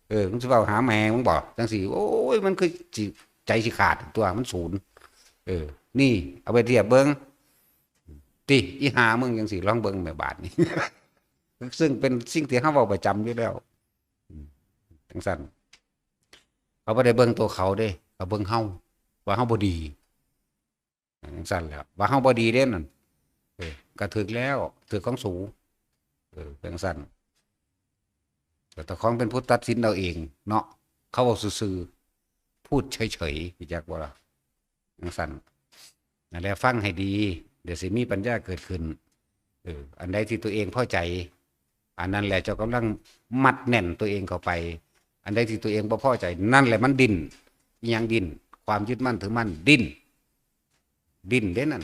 เออ มึงสิเว้าหาแม่มึงบ่ จั่งซี้ โอ้ย มันคือสิ ใจสิขาดตัว มันสูน เออ นี่ เอาไปเทียบเบิ่ง ติ อีห่ามึง จั่งซี้ ลองเบิ่งแม่บาดนี่ ซึ่งเป็นสิ่งที่เฮาเว้าประจำอยู่แล้ว อืม จั่งซั้น เขาบ่ได้เบิ่งตัวเขาเด้ เขาเบิ่งเฮา ว่าเฮาบ่ดี จั่งซั้นแหล้ว ว่าเฮาบ่ดีเด้นั่น เออ ก็ถืกแล้ว ถืกของสู เออ จั่งซั้น แต่เจ้าของเป็นผู้ตัดสินเอาเองเนาะ เขาเว้าซื่อๆ พูดเฉยๆ ฮู้จักบ่ล่ะ จั่งซั้น นั่นแหละ ฟังให้ดี เดี๋ยวสิมีปัญญาเกิดขึ้น เออ อันใดที่ตัวเองพอใจ อันนั้นแหละเจ้ากำลังมัดแน่นตัวเองเข้าไป อันใดที่ตัวเองบ่พอใจ นั่นแหละมันดิ้น อิหยังดิ้น ความยึดมั่นถือมั่น ดิ้น ดิ้นเด้นั่น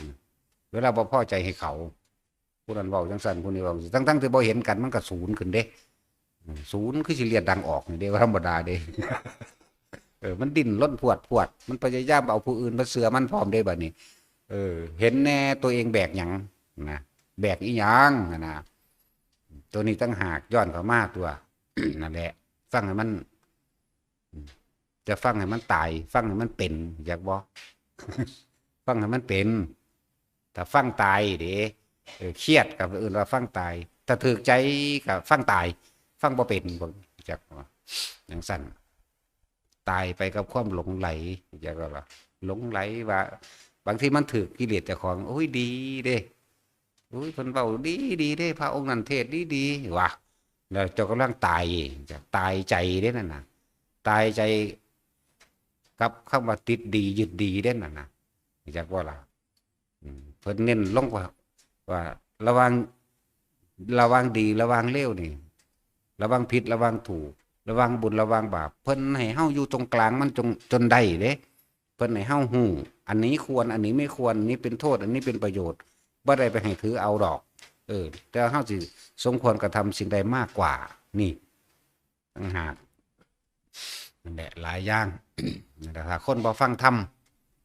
เวลาบ่พอใจให้เขา ผู้นั้นเว้าจั่งซั้น ผู้นี้เว้าจั่งซี้ ทั้งๆที่บ่เห็นกัน มันก็สูนขึ้นเด้ อืม สูนคือสิเลือดดังออกนี่เด้ บ่ธรรมดาเด้ เออ มันดิ้นรนพรวดพรวด มันพยายามเอาผู้อื่นมาเชื่อมันพร้อมเด้บัดนี้ เออ เห็นแน่ตัวเองแบกหยังนะ แบกอีหยังนะ ตัวนี้ต่างหากย้อนเข้ามาตัว นั่นแหละ ฟังให้มัน อืม จะฟังให้มันตาย ฟังให้มันเป็น อยากบ่ ฟังให้มันเป็น ถ้าฟังตายเด้ เออ เครียดก็เอิ้นว่าฟังตาย ถ้าถืกใจก็ฟังตาย ฟังบ่เป็น บ่จักว่า จั่งซั้น ตายไปกับความหลงใหล จักว่า หลงใหลว่า บางทีมันถืกกิเลสเจ้าของ โอ้ย ดีเด้ โอ้ย เพิ่นเว้าดีดีเด้ พระองค์นั้นเทศน์ดีดี ว่ะ แล้วเจ้ากำลังตาย ตายใจเด้นั่นน่ะ ตายใจกับคำว่าติดดียึดดีเด้นั่นน่ะ จักบ่ล่ะ อืม เพิ่นเน้นลงว่า ว่าระหว่าง ระหว่างดีระหว่างเลวนี่ ระหว่างผิดระหว่างถูก ระหว่างบุญระหว่างบาป เพิ่นให้เฮาอยู่ตรงกลางมันจง จนได้เด้ เพิ่นให้เฮาฮู้ อันนี้ควร อันนี้ไม่ควร อันนี้เป็นโทษ อันนี้เป็นประโยชน์ บ่ได้ไปให้ถือเอาดอก เออ แต่เฮาสิสมควรกระทำสิ่งใดมากกว่า นี่ ต่างหาก นั่นแหละ หลายอย่าง นั่นแหละ ถ้าคนบ่ฟังธรรม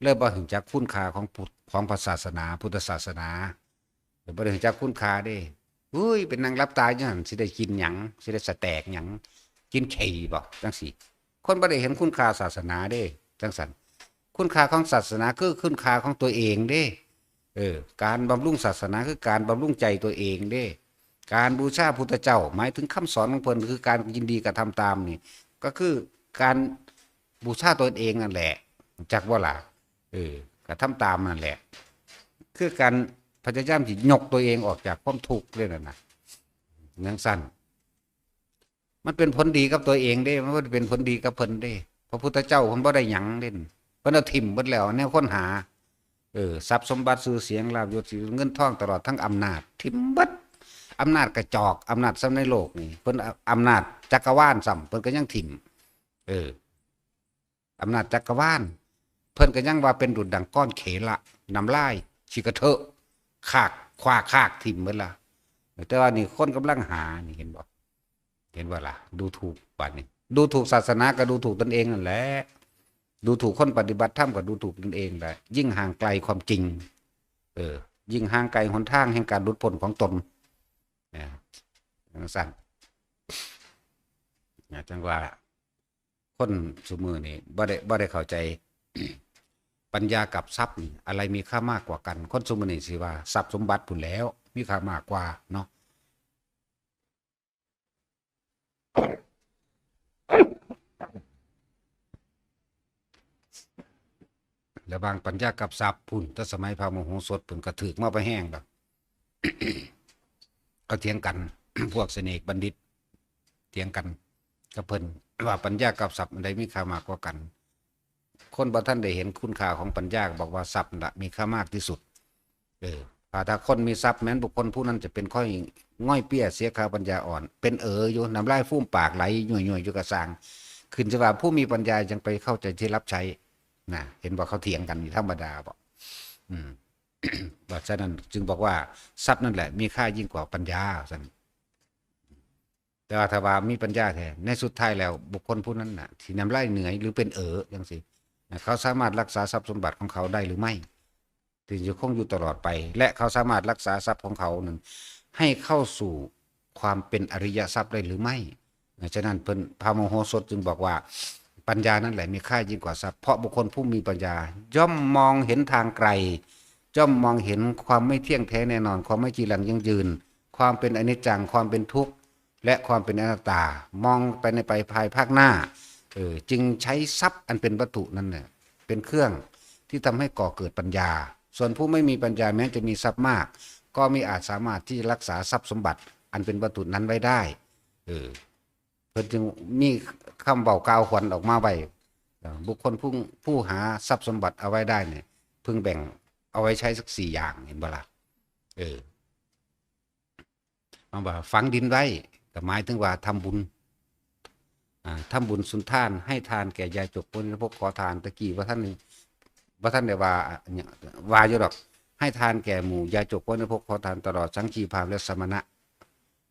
เลยบ่ฮู้จักคุณค่าของพุทธ ของพระศาสนา พุทธศาสนา บ่ได้ฮู้จักคุณค่าเด้ เฮ้ย เป็นนั่งหลับตาอยู่หั่น สิได้กินหยัง สิได้สะแตกหยัง กินขี้บ่ จั่งซี้ คนบ่ได้เห็นคุณค่าศาสนาเด้ จั่งซั้น คุณค่าของศาสนาคือคุณค่าของตัวเองเด้ เออ การบำรุงศาสนาคือการบำรุงใจตัวเองเด้ การบูชาพุทธเจ้า หมายถึงคำสอนของเพิ่น คือการยินดีกระทำตามนี่ ก็คือการบูชาตนเองนั่นแหละ จักบ่ล่ะ เออ กระทำตามนั่นแหละ คือการพยายามที่ยกตัวเองออกจากความทุกข์เลยนั่นน่ะ จั่งซั้น มันเป็นผลดีกับตัวเองเด้ มันบ่ได้เป็นผลดีกับเพิ่นเด้ พระพุทธเจ้าเพิ่นบ่ได้หยังเด้ เพิ่นเอาถิ่มเบิดแล้ว แนวค้นหา เออ ทรัพย์สมบัติ ชื่อเสียง ลาภยศ เงินทอง ตลอดทั้งอำนาจ ถิ่มเบิด อำนาจกระจอก อำนาจซ้ำในโลกนี่ เพิ่นเอาอำนาจจักรวาลซ้ำ เพิ่นก็ยังถิ่ม เออ อำนาจจักรวาล เพิ่นก็ยังว่าเป็นดุจดั่งก้อนเขละ น้ำลาย ขี้กระเทอะ คาก คว้าคากถิ่มเบิดละ แต่ว่านี่คนกำลังหานี่ เห็นบ่ เห็นบ่ล่ะ ดูถูกบัดนี้ ดูถูกศาสนาก็ดูถูกตนเองนั่นแหละ ดูถูกคนปฏิบัติธรรมก็ดูถูกตนเองแหละ ยิ่งห่างไกลความจริง เออ ยิ่งห่างไกลหนทางแห่งการหลุดพ้นของตน นะ จั่งซั้น นะ จั่งว่า คนซุมื้อนี่บ่ได้ บ่ได้เข้าใจ ปัญญากับทรัพย์นี่ อะไรมีค่ามากกว่ากัน? คนซุมื้อนี้สิว่าทรัพย์สมบัติพู้นแหล้ว มีค่ามากกว่าเนาะ ระหว่างปัญญากับทรัพย์พู้น แต่สมัยพระมโหสถพู้นก็ถืกมาไปแฮงดอก ก็เถียงกัน พวกเสน่ห์บัณฑิต เถียงกันกับเพิ่นว่าปัญญากับทรัพย์อันใดมีค่ามากกว่ากัน? คนบ่ทันได้เห็นคุณค่าของปัญญาก็บอกว่าทรัพย์นั่นละมีค่ามากที่สุด เออ ถ้า ถ้าคนมีทรัพย์แม้นบุคคลผู้นั้นจะเป็นค่อยง่อยเปี้ยเสียค่าปัญญาอ่อน เป็นเอ๋ออยู่ น้ำลายฟูมปากไหลย่วยๆ อยู่กะซ่าง ขึ้นสิว่าผู้มีปัญญายังไปเข้าใจที่รับใช้ นะ เห็นบ่ เขาเถียงกันนี่ธรรมดาบ่ อืม ว่าฉะนั้นจึงบอกว่าทรัพย์นั่นแหละมีค่ายิ่งกว่าปัญญา ซั่น แต่ว่าถ้าว่ามีปัญญาแท้ ในสุดท้ายแล้วบุคคลผู้นั้นน่ะ ที่น้ำลายเหนื่อยหรือเป็นเอ๋อจังซี่ นะ เขาสามารถรักษาทรัพย์สมบัติของเขาได้หรือไม่ ที่จะคงอยู่ตลอดไป และเขาสามารถรักษาทรัพย์ของเขานั้น ให้เข้าสู่ความเป็นอริยทรัพย์ได้หรือไม่ ฉะนั้นเพิ่น พระมโหสถจึงบอกว่า ปัญญานั่นแหละมีค่ายิ่งกว่าทรัพย์ เพราะบุคคลผู้มีปัญญาย่อมมองเห็นทางไกล ย่อมมองเห็นความไม่เที่ยงแท้แน่นอน ความไม่จีรังยั่งยืน ความเป็นอนิจจัง ความเป็นทุกข์ และความเป็นอนัตตา มองไปในไปภายภาคหน้า เออ จึงใช้ทรัพย์อันเป็นวัตถุนั้นเนี่ยเป็นเครื่องที่ทำให้ก่อเกิดปัญญา ส่วนผู้ไม่มีปัญญาแม้จะมีทรัพย์มาก ก็มิอาจสามารถที่จะรักษาทรัพย์สมบัติอันเป็นวัตถุนั้นไว้ได้ เออ เพิ่นจึงมีคำเว้ากล่าวขวัญออกมาไว้ เอ่อ บุคคลผู้ ผู้หาทรัพย์สมบัติเอาไว้ได้เนี่ย พึงแบ่งเอาไว้ใช้สักสี่อย่าง เห็นบ่ล่ะ? เออ เอาว่าฝังดินไว้ ก็หมายถึงว่าทำบุญ อ่า ทำบุญสุนทาน ให้ทานแก่ยาจกพ้นทุกข์ ขอทาน ตะกี้ว่าท่าน ว่าท่านได้ว่า ว่าอยู่ดอก ให้ทานแก่หมู่ยาจกพ้นทุกข์ ขอทานตลอดสังฆีพราหมณ์และสมณะ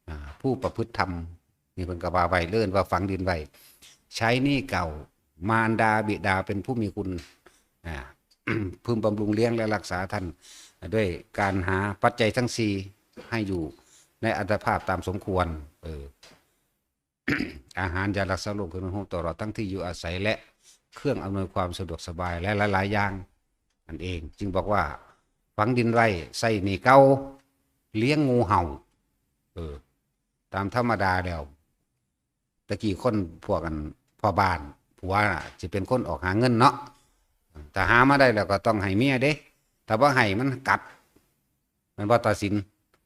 อ่า ผู้ประพฤติธรรม นี่เพิ่นก็ว่าไว้ เอิ้นว่าฝังดินไว้ ใช้หนี้เก่า มารดาบิดาเป็นผู้มีคุณ อ่า พึงบำรุงเลี้ยงและรักษาท่าน ด้วยการหาปัจจัยทั้งสี่ให้อยู่ในอัตภาพตามสมควร เออ อาหาร ยารักษาโรค เครื่องนุ่งห่ม ตลอดทั้งที่อยู่อาศัย และเครื่องอำนวยความสะดวกสบาย และหลายๆ อย่างนั่นเอง จึงบอกว่าฝังดินไว้ ใช้หนี้เก่า เลี้ยงงูเห่า เออ ตามธรรมดาแล้ว ตะกี้คนพวกอันพ่อบ้านผัวน่ะ สิเป็นคนออกหาเงินเนาะ ถ้าหามาได้แล้วก็ต้องให้เมียเด้ ถ้าบ่ให้มันกัด แม่นบ่ ตาสิน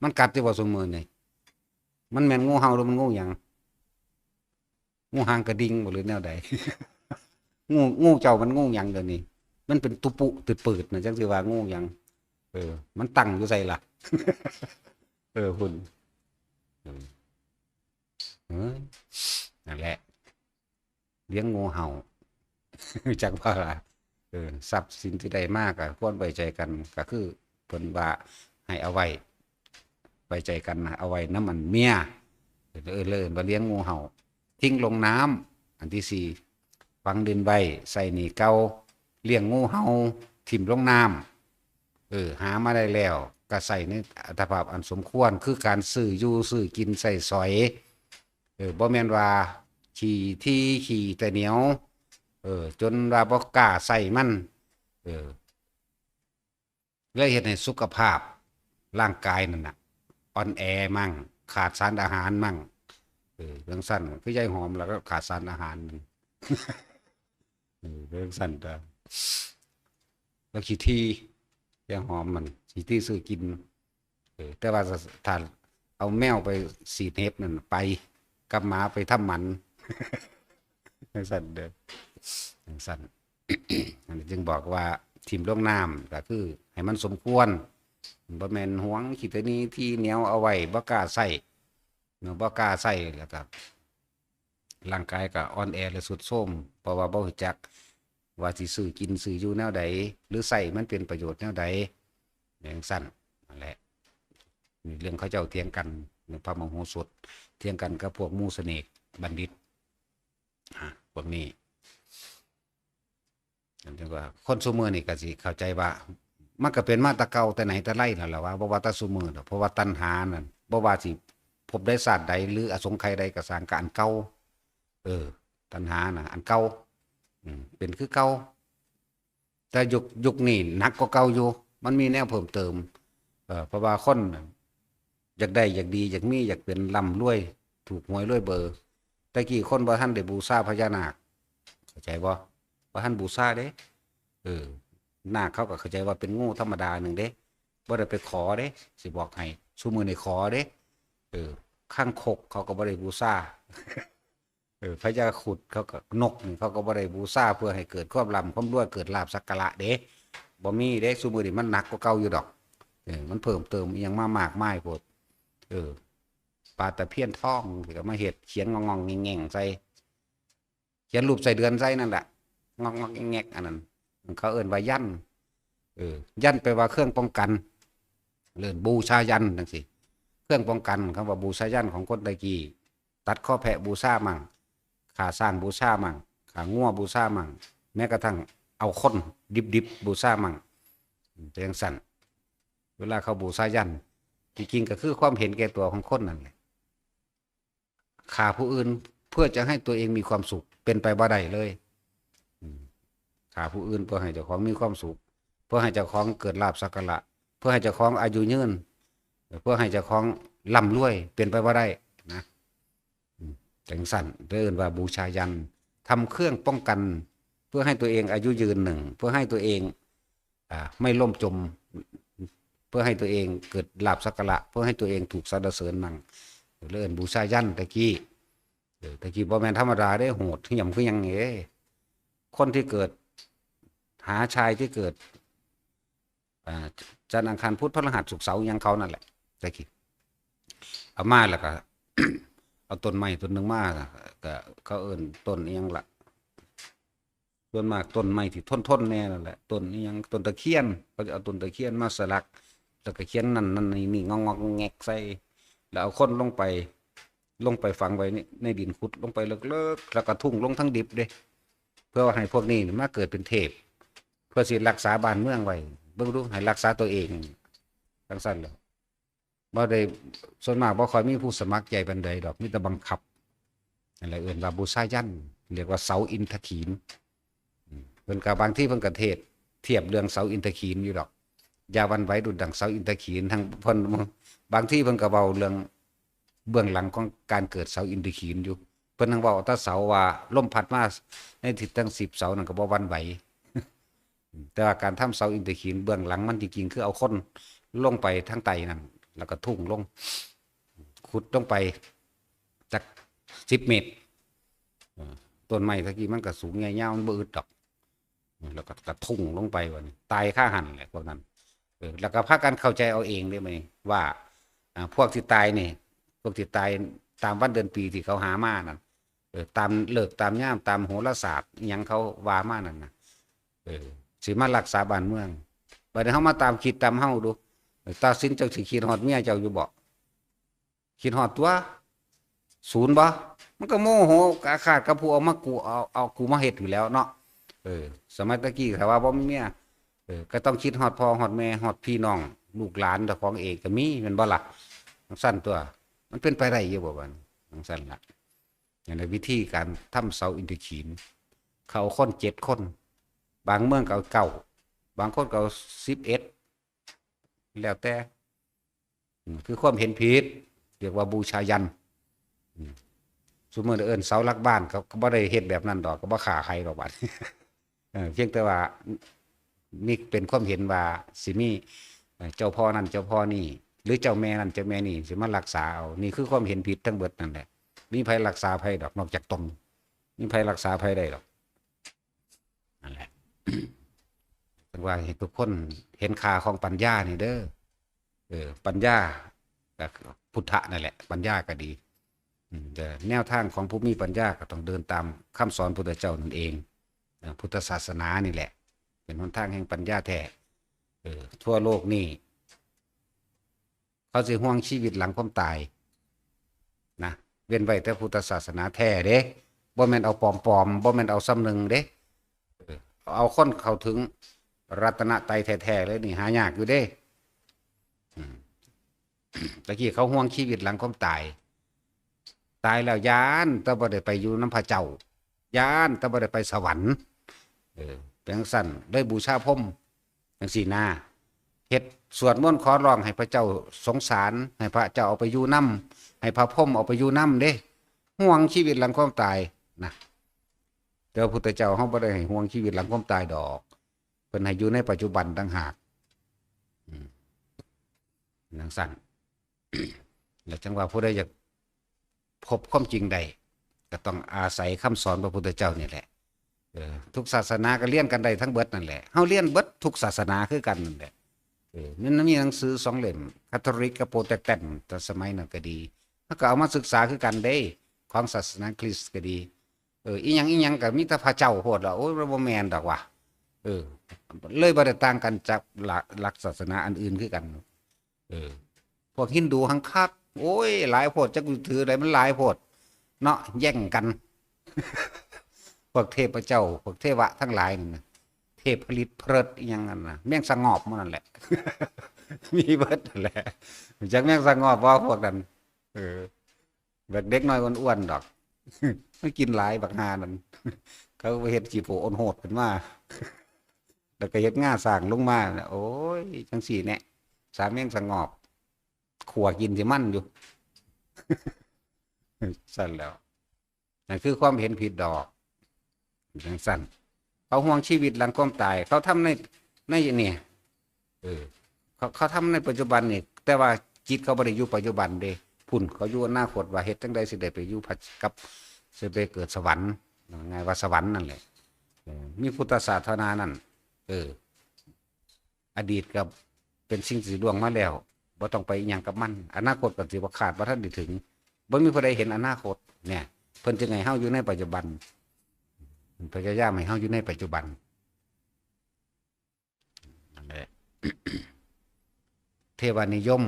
มันกัดอยู่บ่ซุมื้อนี่ มันแม่นงูเห่าหรือมันงูหยัง งูหางกระดิ่งบ่หรือแนวใด งู งูเจ้ามันงูหยังเดี๋ยวนี้ มันเป็นตุปุติดปืดนะ จักสิว่างูหยัง เออ มันตั้งอยู่ไสล่ะ เออ พุ้น เออ เออ นั่นแหละ เลี้ยงงูเห่า จักว่าล่ะ เออ ทรัพย์สินที่ได้มาก็ควรไว้ใจกัน ก็คือเพิ่นว่าให้เอาไว้ ไว้ใจกันนะ เอาไว้นำอันเมีย เออ เลยว่าเลี้ยงงูเห่า ทิ้งลงน้ำ อันที่สี่ ฝังดินไว้ ใช้หนี้เก่า เลี้ยงงูเห่า ถิ่มลงน้ำ เออ หามาได้แล้ว ก็ใช้ในอัตภาพอันสมควร คือการซื้ออยู่ ซื้อกิน ใช้สอย เออ บ่แม่นว่าขี้ถี่ขี้แต่เหนียว เออ จนว่าบ่กล้าใช้มัน เออ เลยเฮ็ดให้สุขภาพร่างกายนั่นน่ะ อ่อนแอมั่ง ขาดสารอาหารมั่ง เออ จั่งซั้น คือยายหอมแล้วก็ขาดสารอาหารนั่น เออ จั่งซั้นตั๊ว แล้วขี้ถี่ ยายหอมมัน ขี้ถี่ซื้อกิน เออ แต่ว่าถ้าเอาแมวไปฉีดเห็บนั่นไป กับหมาไปทำหมัน จั่งซั้นเด้อ จั่งซั้น อันนี้จึงบอกว่าถิ่มลงน้ำก็คือให้มันสมควร บ่แม่นหวงขี้ตะหนีที่เหนียวเอาไว้ บ่กล้าใช้เนาะ บ่กล้าใช้ แล้วก็ร่างกายก็อ่อนแอและทรุดโทรม เพราะว่าบ่รู้จักว่าสิซื้อกินซื้ออยู่แนวใด หรือใช้มันเป็นประโยชน์แนวใด จั่งซั้น นั่นแหละ มีเรื่องเขาเจ้าเถียงกัน ในพระมโหสถ เถียงกันกับพวกหมู่เสน่ห์บัณฑิต อ่า พวกนี้ อันนี้ว่าคนซุมื้อนี่ก็สิเข้าใจว่า มันก็เป็นมาแต่เก่าแต่ไหนแต่ไรนั่นแหละว่า บ่ว่าแต่ซุมื้อดอก เพราะว่าตัณหานั่น บ่ว่าสิภพใดชาติใด หรืออสงไขยใดก็ซ่าง ก็อันเก่า เออ ตัณหาน่ะ อันเก่า อืม เป็นคือเก่า แต่ยุค ยุคนี้หนักกว่าเก่าอยู่ มันมีแนวเพิ่มเติม เอ่อ เพราะว่าคนอยากได้ อยากดี อยากมี อยากเป็นร่ำรวย ถูกหวยรวยเบอร์ แต่กี้คนบ่ทันได้บูชาพญานาค เข้าใจบ่ บ่ทันบูชาเด้ เออ นาคเขาก็เข้าใจว่าเป็นงูธรรมดาหนึ่งเด้ บ่ได้ไปขอเด้ สิบอกให้ ซุมื้อนี้ขอเด้ เออ คางคกเขาก็บ่ได้บูชา เออ พญาครุฑเขาก็ นกนี่เขาก็บ่ได้บูชาเพื่อให้เกิดความร่ำความรวย เกิดลาภสักการะเด้ บ่มีเด้ ซุมื้อนี้มันหนักกว่าเก่าอยู่ดอก เออ มันเพิ่มเติมอิหยังมามากมายโพด เออ ปลาตะเพียนทองก็มาเฮ็ดเขียนงองๆแง่งๆใส่ เขียนรูปไส้เดือนใส่นั่นแหละ งอกๆแงกๆ อันนั้น เขาเอิ้นว่ายันต์ เออ ยันต์แปลว่าเครื่องป้องกัน เอิ้นบูชายันต์จังซี้ เครื่องป้องกัน คำว่าบูชายันต์ของคนแต่กี้ ตัดคอแพะบูชามั่ง ฆ่าช้างบูชามั่ง ฆ่างัวบูชามั่ง แม้กระทั่งเอาคนดิบๆบูชามั่ง เป็นจังซั่น เวลาเขาบูชายันต์ จริงๆก็คือความเห็นแก่ตัวของคนนั่นแหละ ฆ่าผู้อื่นเพื่อจะให้ตัวเองมีความสุข เป็นไปบ่ได้เลย อืม ฆ่าผู้อื่นเพื่อให้เจ้าของมีความสุข เพื่อให้เจ้าของเกิดลาภสักการะ เพื่อให้เจ้าของอายุยืน เพื่อให้เจ้าของร่ำรวย เป็นไปบ่ได้นะ อืม จังซั่น เรียกว่าบูชายันต์ ทำเครื่องป้องกัน เพื่อให้ตัวเองอายุยืนหนึ่ง เพื่อให้ตัวเอง อ่า ไม่ล่มจม เพื่อให้ตัวเองเกิดลาภสักการะ เพื่อให้ตัวเองถูกสรรเสริญมั่ง เรียกบูชายันต์ตะกี้ เออ ตะกี้บ่แม่นธรรมดาเด้ โหดเหี้ยมคือหยังเด้ คนที่เกิด หาชายที่เกิด อ่า จันทร์อังคารพุธพฤหัสศุกร์เสาร์หยังเขานั่นแหละ ตะกี้ เอามาแล้วก็ เอาต้นไม้ต้นหนึ่งมา ก็เขาเอิ้นต้นอิหยังล่ะ ส่วนมากต้นไม้ที่ทนๆแน่นั่นแหละ ต้นอิหยัง ต้นตะเคียน เขาจะเอาต้นตะเคียนมาสลัก แล้วก็เขียนนั่นนั่นนี่นี่ งอกๆแงกๆใส่ แล้วเอาคนลงไป ลงไปฝังไว้ใน ในดิน ขุดลงไปเลิกๆ แล้วก็ทุ่งลงทั้งดิบเด้ เพื่อว่าให้พวกนี้มาเกิดเป็นเทพ เพื่อสิรักษาบ้านเมืองไว้ เบิ่งดู ให้รักษาตัวเอง จังซั่นแหละ บ่ได้ ส่วนมากบ่ค่อยมีผู้สมัครใจปานใดดอก มีแต่บังคับ นั่นแหละเอิ้นว่าบูชายันต์ เรียกว่าเสาอินทขีฬ อืม เพิ่นก็บางทีเพิ่นก็เทศน์เทียบเรื่องเสาอินทขีฬอยู่ดอก อย่าหวั่นไหวดุจดังเสาอินทขีฬ ทั้งเพิ่น บางทีเพิ่นก็เว้าเรื่องเบื้องหลังของการเกิดเสาอินทขีฬอยู่ เพิ่นทั้งเว้าแต่เสาว่าลมพัดมาในทิศทั้งสิบเสานั่นก็บ่หวั่นไหว แต่ว่าการทำเสาอินทขีฬเบื้องหลังมันจริงๆคือเอาคนลงไปทางใต้นั่น แล้วก็ทุ่งลง ขุดลงไปจักสิบเมตร เออ ต้นไม้ตะกี้มันก็สูงใหญ่ยาว มันบ่อึดดอก แล้วก็กระทุ่งลงไป บัดนี้ตายคาหั่นแหละพวกนั้น เออ แล้วก็พากันเข้าใจเอาเองได้ไหมว่า อ่า พวกที่ตายนี่ พวกที่ตายตามวันเดือนปีที่เขาหามานั่น เออ ตามฤกษ์ตามยาม ตามโหราศาสตร์อิหยังเขาว่ามานั่นนะ เออ สิมารักษาบ้านเมือง บัดนี้เฮามาตามคิดตามเฮาดู เออ ตาสินเจ้าสิคิดฮอดเมียเจ้าอยู่บ่ คิดฮอดตัว ศูนย์บ่ มันก็โมโหอาฆาตกับผู้เอามากู เอา เอากูมาเฮ็ดอยู่แล้วเนาะ เออ สมัยตะกี้ถ้าว่าบ่มีเมีย เออ ก็ต้องคิดฮอดพ่อฮอดแม่ ฮอดพี่น้อง ลูกหลานเจ้าของเองก็มี แม่นบ่ล่ะ จังซั่นตัว มันเป็นไปได้อยู่บ่บัดนี้ จังซั่นล่ะ อย่างในวิธีการทำเสาอินทขีฬ เขาเอาคนเจ็ดคน บางเมืองก็เอาเก้า บางคนก็เอาสิบเอ็ด แล้วแต่ อืม คือความเห็นผิด เรียกว่าบูชายันต์ อืม ซุมื้อเอิ้นเสาหลักบ้าน เขาก็บ่ได้เฮ็ดแบบนั้นดอก ก็บ่ฆ่าใครดอกบัด เออ เพียงแต่ว่ามีเป็นความเห็นว่าสิมี เอ่อ เจ้าพ่อนั่นเจ้าพ่อนี่ หรือเจ้าแม่นั่นเจ้าแม่นี่ สิมารักษาเอา นี่คือความเห็นผิดทั้งเบิดนั่นแหละ มีไผรักษาไผดอก นอกจากตน มีไผรักษาไผได้ดอก นั่นแหละ จั่งว่าให้ทุกคนเห็นค่าของปัญญานี่เด้อ เออ ปัญญาก็พุทธะนั่นแหละ ปัญญาก็ดี อืม แต่แนวทางของผู้มีปัญญาก็ต้องเดินตามคำสอนพุทธเจ้านั่นเอง เอ่อ พุทธศาสนานี่แหละ เป็นหนทางแห่งปัญญาแท้ เออ ทั่วโลกนี่ เขาสิห่วงชีวิตหลังความตายนะ เว้นไว้แต่พุทธศาสนาแท้เด้ บ่แม่นเอาปลอมๆ บ่แม่นเอาส่ำหนึ่งเด้ เออ เอาคนเข้าถึงรัตนตรัยแท้ๆเลยนี่ หายากอยู่เด้ อืม ตะกี้เขาห่วงชีวิตหลังความตาย ตายแล้วย้านแต่บ่ได้ไปอยู่นำพระเจ้า ย้านแต่บ่ได้ไปสวรรค์ เออ เป็นจั่งซั้น เลยบูชาพรหมจั่งซี้นา เฮ็ดสวดมนต์ขอร้องให้พระเจ้าสงสาร ให้พระเจ้าเอาไปอยู่นำ ให้พระพรหมเอาไปอยู่นำเด้ ห่วงชีวิตหลังความตายนะ แต่ว่าพุทธเจ้าเฮาบ่ได้ให้ห่วงชีวิตหลังความตายดอก เพิ่นให้อยู่ในปัจจุบันต่างหาก อืม จั่งซั้น แล้วจั่งว่าผู้ใดอยากพบความจริงได้ ก็ต้องอาศัยคำสอนพระพุทธเจ้านี่แหละ เออ ทุกศาสนาก็เรียนกันได้ทั้งเบิดนั่นแหละ เฮาเรียนเบิดทุกศาสนาคือกันนั่นแหละ เออ มันมีหนังสือสองเล่ม คาทอลิกกับโปรเตสแตนต์ แต่สมัยนั้นก็ดี เฮาก็เอามาศึกษาคือกันเด้ ของศาสนาคริสต์ก็ดี เออ อีหยังอีหยังก็มีแต่พระเจ้าโพดล่ะ โอ้ย บ่แม่นดอกว่ะ เออ เลยบ่ได้ต่างกันจากหลัก หลักศาสนาอันอื่นคือกัน เออ พวกฮินดูหังคัก โอ้ย หลายโพด จักถือใด มันหลายโพด เนาะ แย่งกัน พวกเทพเจ้า พวกเทวะทั้งหลายนั่นนะ เทพผลิตเพลิดอีหยังนั่นนะ แมงสงอบหมู่นั่นแหละ มีเบิดนั่นแหละ จักแมงสงอบบ่ พวกนั้น เออ แบบเด็กน้อยอ้วนๆดอก มันกินหลายบักห่านั่น เขาเฮ็ดขี้โพอ้นโหดขึ้นมา แล้วก็เฮ็ดง่าสร้างลงมาน่ะ โอ้ย จั่งซี้แหละ สาแมงสงอบ ขั่วกินสิมันอยู่ ซั่นแหล้ว นั่นคือความเห็นผิดดอก จั่งซั้น เขาห่วงชีวิตหลังความตาย เขาทำใน ในนี่ เออ เขา เขาทำในปัจจุบันนี่ แต่ว่าจิตเขาบ่ได้อยู่ปัจจุบันเด้ พุ้น เขาอยู่อนาคต ว่าเฮ็ดจั่งใดสิได้ไปอยู่พระ กับ สิไปเกิดสวรรค์ ง่ายว่าสวรรค์นั่นแหละ เออ มีพุทธศาสนานั่น เออ อดีตก็เป็นสิ่งที่ล่วงมาแล้ว บ่ต้องไปอิหยังกับมัน อนาคตก็สิบ่คาดว่าทันได้ถึง บ่มีผู้ใดเห็นอนาคต เนี่ย เพิ่นจึงให้เฮาอยู่ในปัจจุบัน พยายามให้เฮาอยู่ในปัจจุบัน นั่นแหละ เทวานิยม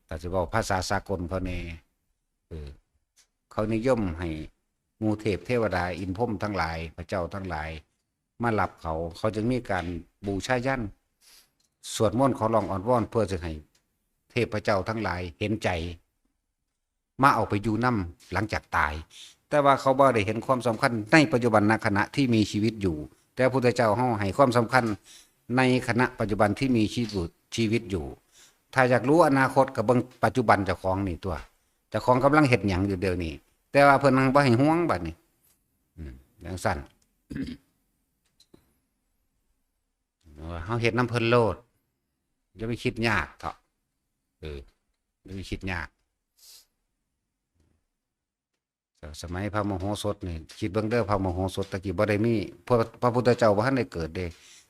ถ้าสิเว้าภาษาสากลเขาแหน่ เออ เขานิยมให้หมู่เทพเทวดา อินทร์พรหมทั้งหลาย พระเจ้าทั้งหลาย มารับเขา เขาจึงมีการบูชายัญ สวดมนต์ขอร้องอ้อนวอน เพื่อจะให้เทพเจ้าทั้งหลายเห็นใจ มาเอาไปอยู่นำหลังจากตาย แต่ว่าเขาบ่ได้เห็นความสำคัญในปัจจุบันขณะที่มีชีวิตอยู่ แต่พระพุทธเจ้าเฮาให้ความสำคัญในขณะปัจจุบันที่มีชีวิต ชีวิตอยู่ ถ้าอยากรู้อนาคตก็เบิ่งปัจจุบันเจ้าของนี่ตั๊ว เจ้าของกำลังเฮ็ดหยังอยู่เดี๋ยวนี้ แต่ว่าเพิ่นบ่ให้ห่วงบัดนี้ อืม จั่งซั้น เฮาเฮ็ดนำเพิ่นโลด อย่าไปคิดยากเถาะ เออ อย่าไปคิดยาก สมัยพระมโหสถนี่ คิดเบิ่งเด้อ พระมโหสถตะกี้บ่ได้มี พระ พระพุทธเจ้าบ่ทันได้เกิดเด้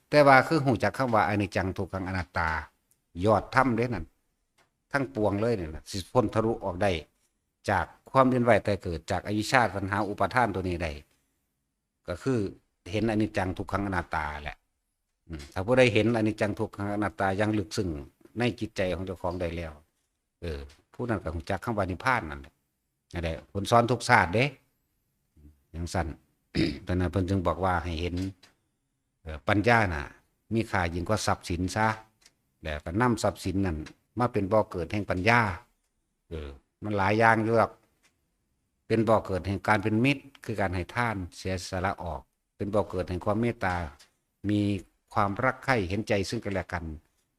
แต่ว่าคือฮู้จักคำว่าอนิจจังทุกขังอนัตตา ยอดธรรมเด้นั่น ทั้งปวงเลยนี่ล่ะ สิพ้นทะลุออกได้ จากความเวียนว่ายตายเกิด จากอวิชชาตัณหาอุปาทานตัวนี้ได้ ก็คือเห็นอนิจจังทุกขังอนัตตาแหละ อืม ถ้าผู้ใดเห็นอนิจจังทุกขังอนัตตาอย่างลึกซึ้งในจิตใจของเจ้าของได้แล้ว เออ ผู้นั้นก็ฮู้จักคำว่านิพพานนั่นแหละ นั่นแหละ เพิ่นสอนทุกชาติเด้ จั่งซั้น ตอนนั้นเพิ่นจึงบอกว่าให้เห็น เอ่อ ปัญญาน่ะ มีค่ายิ่งกว่าทรัพย์สินซะ แล้วก็นำทรัพย์สินนั่นมาเป็นบ่อเกิดแห่งปัญญา เออ มันหลายอย่างอยู่ดอก เป็นบ่อเกิดแห่งการเป็นมิตร คือการให้ทาน เสียสละออก เป็นบ่อเกิดแห่งความเมตตา มีความรักใคร่เห็นใจซึ่งกันและกัน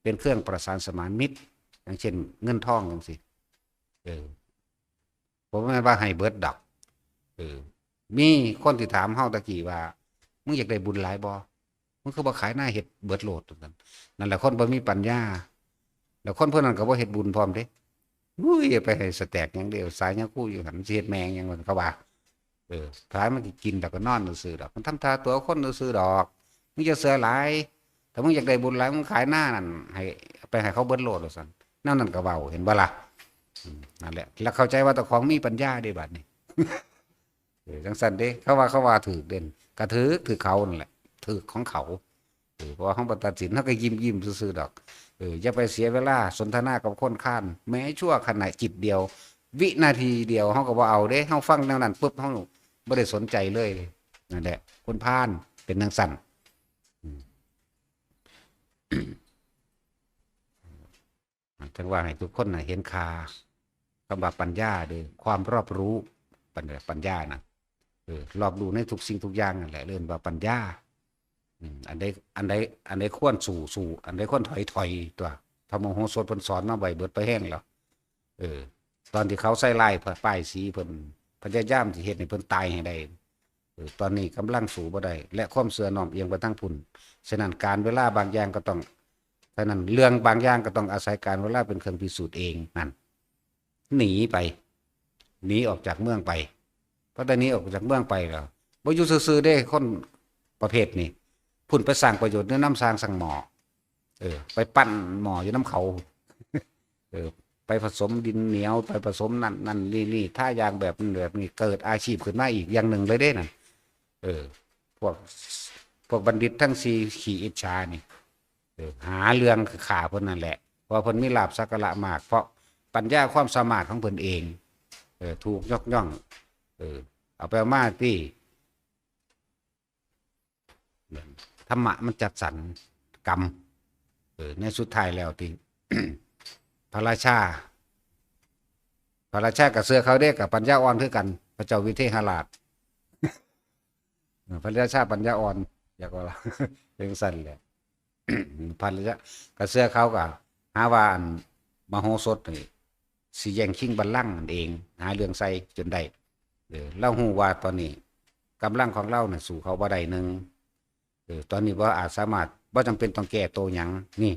เป็นเครื่องประสานสมานมิตร อย่างเช่น เงินทองจั่งซี้ เออ บ่แม่นว่าให้เบิดดอก เออ มีคนที่ถามเฮาตะกี้ว่า มึงอยากได้บุญหลายบ่ มึงคือบ่ขายนาเฮ็ดเบิดโลด นั่น นั่นแหละคนบ่มีปัญญา แล้วคนพวกนั้นก็บ่เฮ็ดบุญพร้อมเด้ อุ้ย ไปให้สแต็กหยังเด้ สายหยังกูอยู่หั่น สิเฮ็ดแม่งหยังมัน เขาว่า เออ ขายมันสิกินแล้วก็นอนซื่อๆดอก มันทำท่าตั๋วคนซื่อๆดอก มึงอย่าเชื่อหลาย ถ้ามึงอยากได้บุญหลาย มึงขายนานั่น ให้ ไปให้เขาเบิดโลด ว่าซั่น แนวนั้นก็เว้า เห็นบ่ล่ะ อืม นั่นแหละ แล้วเข้าใจว่าเจ้าของมีปัญญาเด้บัดนี้ เออ จั่งซั้นเด้ เขาว่า เขาว่าถูกเด่น ก็ถูก ถูกเขานั่นแหละ ถูกของเขา เออ เพราะว่าเฮาบ่ตัดสิน เฮาก็ยิ้มๆซื่อๆดอก เออ อย่าไปเสียเวลาสนทนากับคนค้าน แม้ชั่วขณะจิตเดียว วินาทีเดียว เฮาก็บ่เอาเด้ เฮาฟังแนวนั้นปุ๊บ เฮาบ่ได้สนใจเลย นั่นแหละ คนพาลเป็นจั่งซั้น อืม จั่งว่าให้ทุกคนน่ะเห็นค่า คำว่าปัญญาเด้อ ความรอบรู้ ปัญ ปัญญานะ เออ รอบรู้ในทุกสิ่งทุกอย่างนั่นแหละ เอิ้นว่าปัญญา อืม อันใด อันใด อันใดควรสู้ สู้ อันใดควรถอย ถอย ตัว พระโมโหสถเพิ่นสอนมาไว้เบิดไปแฮงแล้ว เออ ตอนที่เขาใส่ลายป้ายสีเพิ่น พยายามสิเฮ็ดให้เพิ่นตายให้ได้ เออ ตอนนี้กำลังสู้บ่ได้ และความเชื่อน้อมเอียงไปทางพุ้น ฉะนั้นการเวลาบางอย่างก็ต้อง ฉะนั้นเรื่องบางอย่างก็ต้องอาศัยการเวลาเป็นเครื่องพิสูจน์เองนั่น หนีไป หนีออกจากเมืองไป พอแต่หนีออกจากเมืองไปแล้ว บ่อยู่ซื่อๆเด้ คนประเภทนี้ พุ้นไปสร้างประโยชน์ในน้ำสร้างสังหม้อ เออ ไปปั้นหม้ออยู่น้ำเขา เออ ไปผสมดินเหนียว ไปผสมนั่นนั่นนี่นี่ ถ้ายางแบบนั้นแบบนี้ เกิดอาชีพขึ้นมาอีกอย่างหนึ่งเลยเด้นั่น เออ พวก พวกบัณฑิตทั้งสี่ขี้อิจฉานี่ เออ หาเรื่องฆ่าเพิ่นนั่นแหละ เพราะเพิ่นมีลาภสักการะมาก เพราะปัญญาความสามารถของเพิ่นเอง เออ ถูกยกย่อง เออ เอาไปเอามาที่ ธรรมะมันจัดสรรกรรม เออ ในสุดท้ายแล้วที่ พระราชา พระราชาก็เชื่อเขาเด้ กับปัญญาอ่อนคือกัน พระเจ้าวิเทหราช เออ พระราชาปัญญาอ่อน อยากว่า จั่งซั่นแหละ พระราชาก็เชื่อเขาก็หาว่าอันมโหสถนี่สิแย่งชิงบัลลังก์นั่นเอง หาเรื่องใส่จนได้ เออ ลาวฮู้ว่าตอนนี้กำลังของลาวน่ะสู้เขาบ่ได้หนึ่ง เออ ตอนนี้บ่อาจสามารถ บ่จำเป็นต้องแก้โตหยัง นี่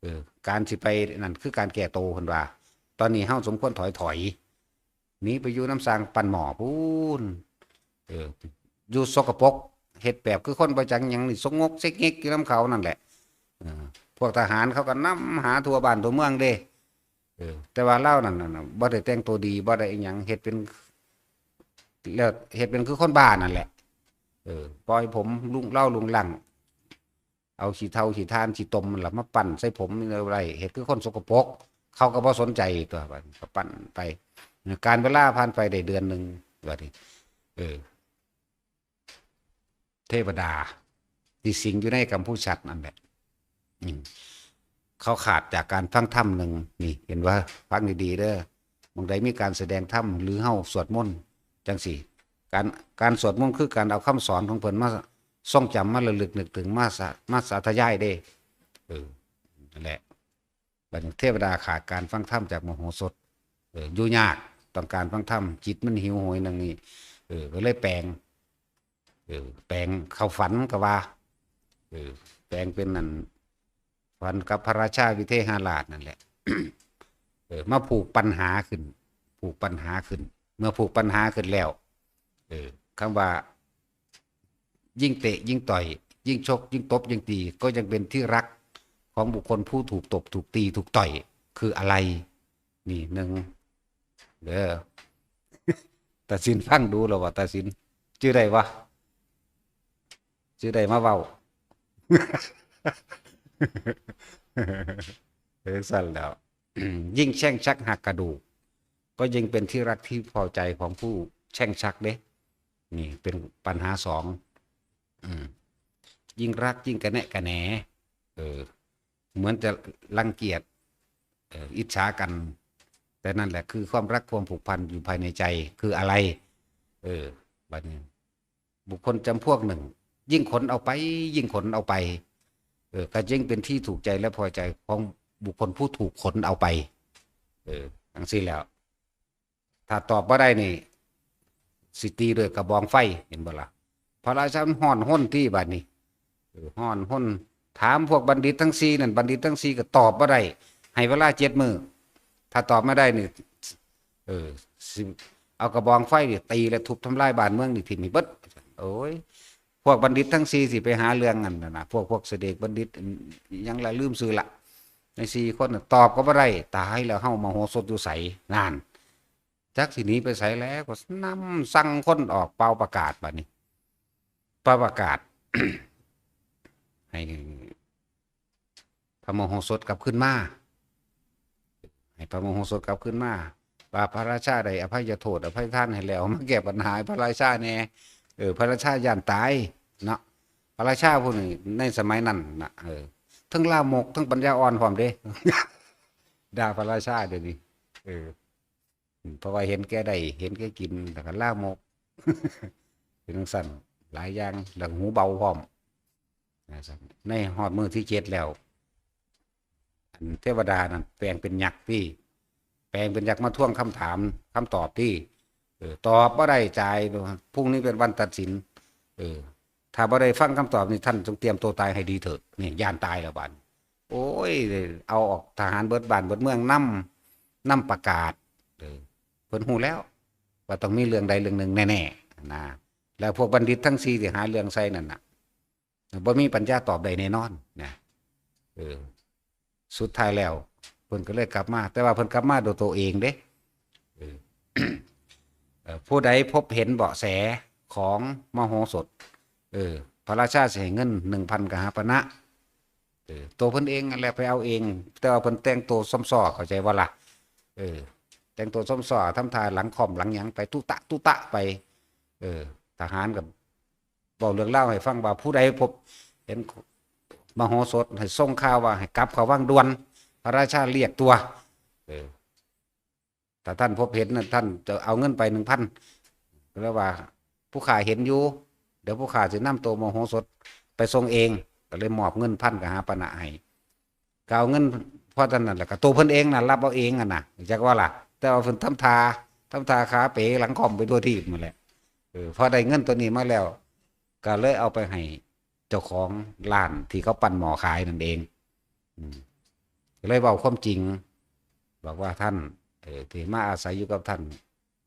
เออ การสิไปนั่นคือการแก้โต เพิ่นว่า ตอนนี้เฮาสมควรถอย ถอย หนีไปอยู่น้ำสร้างปั้นหม้อพู้น เออ อยู่สกปรก เฮ็ดแบบคือคนบ่จักหยังนี่ สกงกเซ็กเง็กอยู่น้ำเขานั่นแหละ เออ พวกทหารเขาก็นำหาทั่วบ้านทั่วเมืองเด้ เออ แต่ว่าลาวนั่นน่ะ บ่ได้แต่งตัวดี บ่ได้อิหยัง เฮ็ดเป็น แล้วเฮ็ดเป็นคือคนบ้านั่นแหละ เออ ปล่อยผมลุงเล่าลุงลัง เอาขี้เถ้าขี้ถ่านขี้ตมมันละมาปั้นใส่ผมนี่อะไร เฮ็ดคือคนสกปรก เขาก็บ่สนใจตัว บัดนี้ก็ปั้นไป การเวลาผ่านไปได้เดือนหนึ่ง บัดนี้ เออ เทวดา ที่สิงอยู่ในกัมพูชัดนั่นแหละ อืม เขาขาดจากการฟังธรรมหนึ่ง นี่ เห็นว่า ฟังดีๆเด้อ หม่องใดมีการแสดงธรรม หรือเฮาสวดมนต์จั่งซี้ การ การสวดมนต์คือการเอาคำสอนของเพิ่นมาทรงจำ มาระลึกนึกถึง มาสะ มาสาธยายเด้ เออ นั่นแหละ บัดนี้เทวดาขาดการฟังธรรมจากมโหสถ เออ อยู่ยาก ต้องการฟังธรรม จิตมันหิวโหยนั่นนี่ เออ ก็เลยแปลง เออ แปลงเข้าฝันก็ว่า เออ แปลงเป็นนั่น ฝันกับพระราชาวิเทหราชนั่นแหละ เออ มาผูกปัญหาขึ้น ผูกปัญหาขึ้น เมื่อผูกปัญหาขึ้นแล้ว เออ คำว่า ยิ่งเตะยิ่งต่อย ยิ่งชกยิ่งตบยิ่งตี ก็ยังเป็นที่รักของบุคคลผู้ถูกตบถูกตีถูกต่อย คืออะไร นี่หนึ่ง เด้อ ตาสินฟังดูแล้วว่า ตาสิน จื่อได้วะ จื่อได้มาเว้า เออ ซั่นแล้ว ยิ่งแช่งชักหักกระดูก ก็ยิ่งเป็นที่รักที่พอใจของผู้แช่งชักเด้ นี่เป็นปัญหาสอง อืม ยิ่งรักยิ่งกระแนะกระแหน เออ เหมือนจะรังเกียจ เออ อิจฉากัน แต่นั่นแหละคือความรักความผูกพันอยู่ภายในใจ คืออะไร เออ บัดนี้ บุคคลจำพวกหนึ่ง ยิ่งขนเอาไป ยิ่งขนเอาไป เออ ก็ยิ่งเป็นที่ถูกใจและพอใจของบุคคลผู้ถูกขนเอาไป เออ จั่งซี้แล้ว ถ้าตอบบ่ได้นี่ สิตีด้วยกระบองไฟ เห็นบ่ล่ะ พระราชามันฮ้อนฮนตี้บัดนี้ เออ ฮ้อนฮน ถามพวกบัณฑิตทั้งสี่นั่น บัณฑิตทั้งสี่ก็ตอบบ่ได้ ให้เวลาเจ็ดมื้อ ถ้าตอบไม่ได้นี่ เออ สิเอากระบองไฟนี่ตีและทุบทำลายบ้านเมืองนี่ถิ่มให้เบิด โอ้ย พวกบัณฑิตทั้งสี่สิไปหาเรื่องกันน่ะนะ พวก พวกเสด็จบัณฑิต อิหยังละลืมชื่อละ ในสี่คนน่ะตอบก็บ่ได้ ตายแล้ว เฮามโหสถอยู่ไส นั่น จักสิหนีไปไสแล้ว ก็นำสั่งคนออกเป่าประกาศบัดนี้ เป่าประกาศ ให้พระมโหสถกลับคืนมา ให้พระมโหสถกลับคืนมา ว่าพระราชาได้อภัยโทษ อภัยทานให้แล้ว มาแก้ปัญหาให้พระราชาแหน่ เออ พระราชาย้านตายเนาะ พระราชาผู้นี้ในสมัยนั้นน่ะ เออ ทั้งลามก ทั้งปัญญาอ่อนพร้อมเด้ ด่าพระราชาเดี๋ยวนี้ เออ เพราะว่าเห็นแก่ได้ เห็นแก่กิน แล้วก็ลามก เป็นจั่งซั่น หลายอย่าง แล้วหูเบาพร้อม ในฮอดมื้อที่เจ็ดแล้ว อันเทวดานั่นแปลงเป็นยักษ์ที่ แปลงเป็นยักษ์มาทวงคำถาม คำตอบที่ เออ ตอบบ่ได้ จ่าย พรุ่งนี้เป็นวันตัดสิน เออ ถ้าบ่ได้ฟังคำตอบนี่ ท่านจงเตรียมตัวตายให้ดีเถิด นี่ ย่านตายแล้วบัดนี้ โอ้ย เอาออกทหารเบิดบ้านเบิดเมืองนำ นำประกาศ เออ เพิ่นฮู้แล้ว ว่าต้องมีเรื่องใดเรื่องหนึ่งแน่ๆ นะ แล้วพวกบัณฑิตทั้งสี่ที่หาเรื่องใส่นั่นน่ะ บ่มีปัญญาตอบได้แน่นอนนะ เออ สุดท้ายแล้ว เพิ่นก็เลยกลับมา แต่ว่าเพิ่นกลับมาโดยตัวเองเด้ เออ เอ่อ ผู้ใดพบเห็นเบาะแสของมโหสถ เออ พระราชาสิให้เงินหนึ่งพันกหาปณะ เออ ตัวเพิ่นเองนั่นแหละไปเอาเอง แต่ว่าเพิ่นแต่งตัวซ้อมซ้อ เข้าใจบ่ล่ะ เออ แต่งตัวซ้อมซ้อ ทำท่าหลังค่อมหลังหยังไป ตุ๊ตะตุ๊ตะไป เออ ทหารก็เว้าเรื่องราวให้ฟังว่า ผู้ใดพบเห็นมโหสถให้ส่งข่าวว่าให้กลับเข้าวังด่วน พระราชาเรียกตัว เออ ถ้าท่านพบเห็นน่ะ ท่านจะเอาเงินไปหนึ่งพัน ก็เลยว่า ผู้ข้าเห็นอยู่ เดี๋ยวผู้ข้าสินำตัวมโหสถไปส่งเอง ก็เลยมอบเงินพันกหาปณะให้ ก็เอาเงิน พอตอนนั้นแหละ ก็ตัวเพิ่นเองน่ะ รับเอาเองอะนะ จักว่าล่ะ แต่ว่าเพิ่นทำท่า ทำท่าขาเป๋หลังค่อมไปทั่วทีปนั่นแหละ เออ พอได้เงินตัวนี้มาแล้ว ก็เลยเอาไปให้เจ้าของร้านที่เขาปั้นหม้อขายนั่นเอง อืม ก็เลยเว้าความจริง บอกว่า ท่าน เออ ที่มาอาศัยอยู่กับท่าน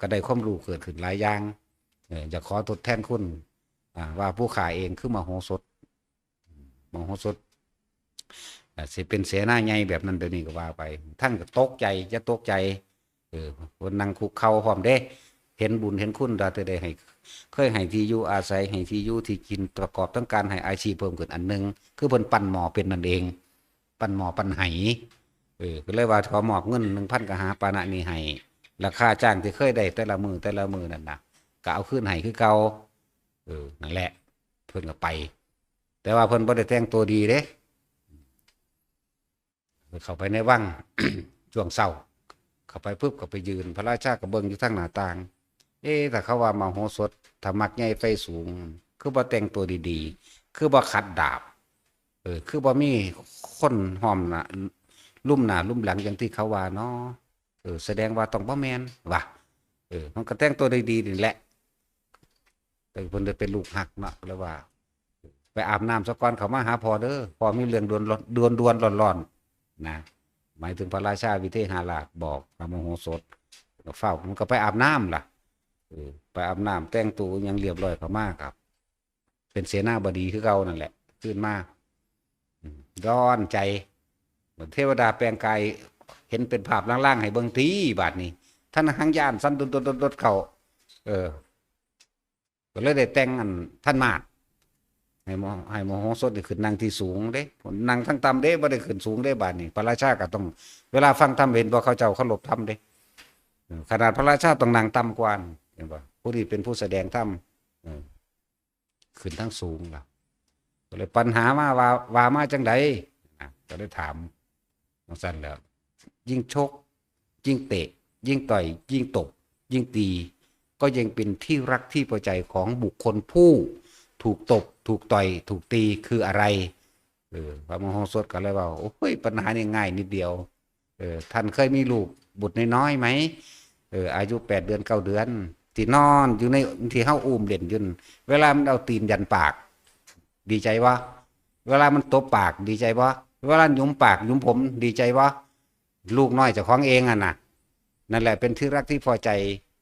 ก็ได้ความรู้เกิดขึ้นหลายอย่าง เออ อยากขอทดแทนคุณ อ่า ว่าผู้ข้าเองคือมโหสถ มโหสถ อ่า สิเป็นเสนาใหญ่แบบนั้นแบบนี้ก็ว่าไป ท่านก็ตกใจ อย่าตกใจ เออ เพิ่นนั่งคุกเข่าพร้อมเด้ เห็นบุญเห็นคุณ ว่าแต่ได้ให้ เคยให้ที่อยู่อาศัย ให้ที่อยู่ที่กิน ประกอบทั้งการให้อาชีพเพิ่มขึ้นอันหนึ่ง คือเพิ่นปั้นหม้อเป็นนั่นเอง ปั้นหม้อปั้นไห เออ ก็เลยว่าขอมอบเงินหนึ่งพันกหาปณะนี้ให้ ราคาจ้างที่เคยได้แต่ละมื้อแต่ละมื้อนั่นน่ะ ก็เอาคืนให้คือเก่า เออ นั่นแหละ เพิ่นก็ไป แต่ว่าเพิ่นบ่ได้แต่งตัวดีเด้ เข้าไปในวัง ช่วงเช้า เข้าไปปุ๊บก็ไปยืน พระราชาก็เบิ่งอยู่ทางหน้าต่าง เอ๊ะ ถ้าเขาว่ามโหสถ ถ้ามักใหญ่ไฟสูง คือบ่แต่งตัวดีๆ คือบ่ขัดดาบ เออ คือบ่มีคนห้อมหน้า ลุ่มหน้าลุ่มหลังอย่างที่เขาว่าเนาะ เออ แสดงว่าต้องบ่แม่นว่ะ เออ มันก็แต่งตัวดีๆนี่แหละ แต่เพิ่นได้เป็นลูกฮักเนาะ แล้วว่า ไปอาบน้ำซะก่อน เข้ามาหาพ่อเด้อ พ่อมีเรื่องด่วนๆ ด่วนๆ ร้อนๆ นะ หมายถึงพระราชาวิเทหราชบอกพระมโหสถ ก็ฟ้าว มันก็ไปอาบน้ำล่ะ เออ ไปอาบน้ำแต่งตัวหยังเรียบร้อยเข้ามาครับ เป็นเสนาบดีคือเก่านั่นแหละ ขึ้นมา อืม ร้อนใจ เหมือนเทวดาแปลงกาย เห็นเป็นภาพลางๆ ให้เบิ่งติ บาดนี้ ท่านหังย่านสั่นโดดๆๆๆ เข้า เออ ก็เลยได้แต่งอันท่านมาศ ให้มโห- ให้มโหสถได้ขึ้นนั่งที่สูงเด้ นั่งทางต่ำเด้ บ่ได้ขึ้นสูงเด้ บาดนี้ พระราชาก็ต้อง เวลาฟังธรรมเห็นบ่ เขาเจ้าเคารพธรรมเด้ เออ ขนาดพระราชาต้องนั่งต่ำกว่า เห็นบ่ ผู้นี้เป็นผู้แสดงธรรม เออ ขึ้นทางสูงล่ะ ก็เลยปัญหามาว่า ว่ามาจังใดนะ ก็เลยถามจังซั่นแหล้ว ยิ่งชก ยิ่งเตะ ยิ่งต่อย ยิ่งตบ ยิ่งตี ก็ยังเป็นที่รักที่พอใจของบุคคลผู้ถูกตบ ถูกต่อย ถูกตี คืออะไร เออ พระมโหสถก็เลยว่า โอ้ย ปัญหานี่ง่ายนิดเดียว เออ ท่านเคยมีลูกบุตรน้อยๆ ไหม เออ อายุแปดเดือน เก้าเดือน ที่นอนอยู่ใน ที่เฮาอุ้มเล่นอยู่นั่น เวลามันเอาตีนยันปาก ดีใจบ่ เวลามันตบปาก ดีใจบ่ เวลาหยุมปากหยุมผม ดีใจบ่ ลูกน้อยเจ้าของเองอะนะ นั่นแหละเป็นที่รักที่พอใจ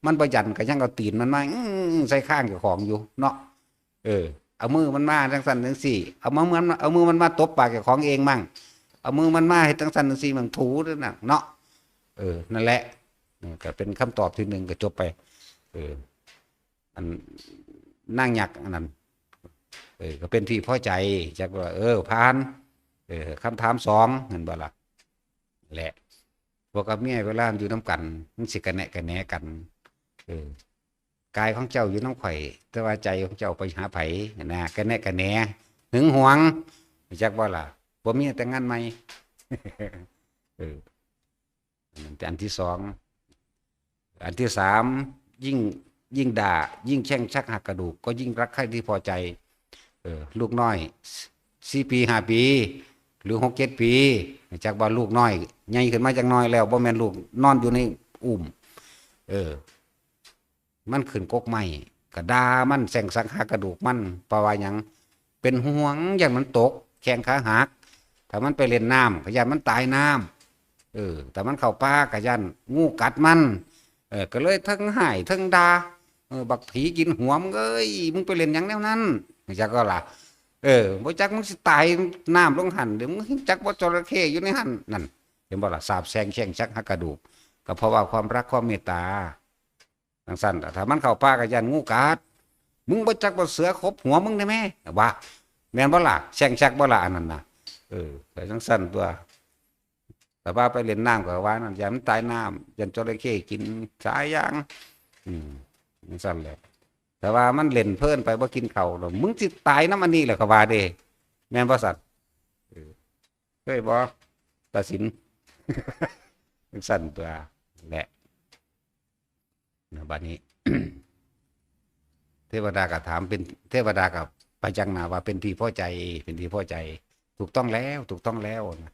มันบ่ยันก็ยังเอาตีนมันมา อื้อ ใส่ข้างเจ้าของอยู่เนาะ เออ เอามือมันมาจังซั่นจังซี่ เอามือมัน เอามือมันมาตบปากเจ้าของเองมั่ง เอามือมันมาเฮ็ดจังซั่นจังซี่มั่ง ถูนั่นน่ะเนาะ เออ นั่นแหละ เออ ก็เป็นคำตอบที่หนึ่งก็จบไป เออ อันนางยักษ์อันนั้น เออ ก็เป็นที่พอใจ จักว่า เออ ผ่าน เออ คำถามสอง เห็นบ่ล่ะ แหละ ผัวกับเมียเวลาอยู่นำกัน มันสิกะแนะกะแหนกัน เออ กายของเจ้าอยู่นำข้อย แต่ว่าใจของเจ้าไปหาไผ นะ กะแนะกะแหน หึงหวง จักบ่ล่ะ ผัวเมียแต่งงานใหม่ เออ อันที่สอง อันที่สาม ยิ่ง ยิ่งด่า ยิ่งแช่งชักหักกระดูก ก็ยิ่งรักใคร่ที่พอใจ เออ ลูกน้อย สี่ปีห้าปี หรือหกเจ็ดปี จักว่าลูกน้อยใหญ่ขึ้นมาจักหน่อยแล้ว บ่แม่นลูกนอนอยู่ในอุ้ม เออ มันขึ้นกกไม้ ก็ด่ามัน แช่งชักหักกระดูกมัน เพราะว่าหยัง เป็นห่วง ย่านมันตก แข้งขาหัก ถ้ามันไปเล่นน้ำ ก็ย่านมันตายน้ำ เออ ถ้ามันเข้าป่า ก็ย่านงูกัดมัน เออ ก็เลยทั้งฮ้ายทั้งด่า เออ บักผีกินหัวมึงเอ้ย มึงไปเล่นหยังแนวนั้น จักก็ล่ะ เออ บ่จักมึงสิตายน้ำลงหั่น เดี๋ยวมึงจักบ่จระเข้อยู่ในหั่น นั่น เห็นบ่ล่ะ สาปแช่งแข้งชักหักกระดูก ก็เพราะว่าความรักความเมตตา จังซั่นล่ะ ถ้ามันเข้าป่าก็ย่านงูกัด มึงบ่จักบ่เสือขบหัวมึงได้แม่ ว่า แม่นบ่ล่ะ แช่งชักบ่ล่ะ อันนั้นน่ะ เออ ก็จังซั่นตัว แต่ว่าไปเล่นน้ำก็ว่านั่น ย่านมันตายน้ำ ย่านจระเข้กิน สายยาง อืม จังซั่นแหละ แต่ว่ามันเล่นเพลินไป บ่กินข้าวดอก มึงสิตายนำอันนี้แหละ เขาว่าเด้ แม่นบ่ซั่น เออ เคยบ่ ตาสิน จังซั่นตัว แหละ นะ บัดนี้ เทวดาก็ถาม เป็น เทวดาก็พยักหน้าว่า "เป็นที่พอใจ เป็นที่พอใจ ถูกต้องแล้ว ถูกต้องแล้ว" นะ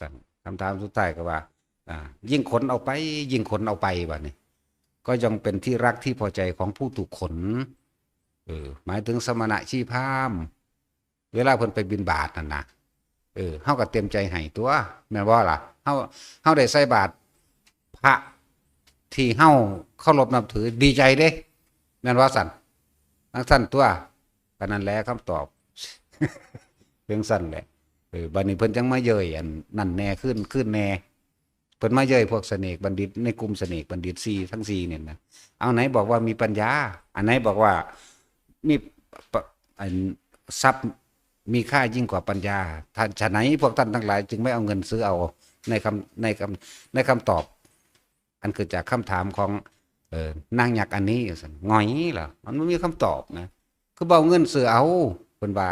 ซั่น คำถามสุดท้ายก็ว่า อ่า ยิ่งขนเอาไป ยิ่งขนเอาไป บัดนี้ ก็ยังเป็นที่รักที่พอใจของผู้ถูกขน เออ หมายถึงสมณะชีพราหมณ์ เวลาเพิ่นไปบิณฑบาตนั่นนะ เออ เฮาก็เต็มใจให้ตัว แม่นบ่ล่ะ เฮา เฮาได้ใส่บาตรพระที่เฮาเคารพนับถือ ดีใจเด้ แม่นบ่ซั่น จังซั่นตัว ก็นั่นแหละคำตอบ จังซั่นแหละ เออ บัดนี้เพิ่นจังมาเย้ยอันนั่นแหน่ คืน คืนแหน่ เพิ่นมาเย้ยพวกเสน่ห์บัณฑิต ในกลุ่มเสน่ห์บัณฑิตสี่ ทั้งสี่เนี่ยนะ เอาไหนบอกว่ามีปัญญา อันไหนบอกว่ามีปะ อันทรัพย์มีค่ายิ่งกว่าปัญญา ท่าน ฉะไหนพวกท่านทั้งหลายจึงไม่เอาเงินซื้อเอา ในคำ ในคำ ในคำตอบ อันเกิดจากคำถามของ เอ่อ นางยักษ์อันนี้ ซั่น หงอยเหรอ มันบ่มีคำตอบนะ คือบ่เอาเงินซื้อเอา เพิ่นว่า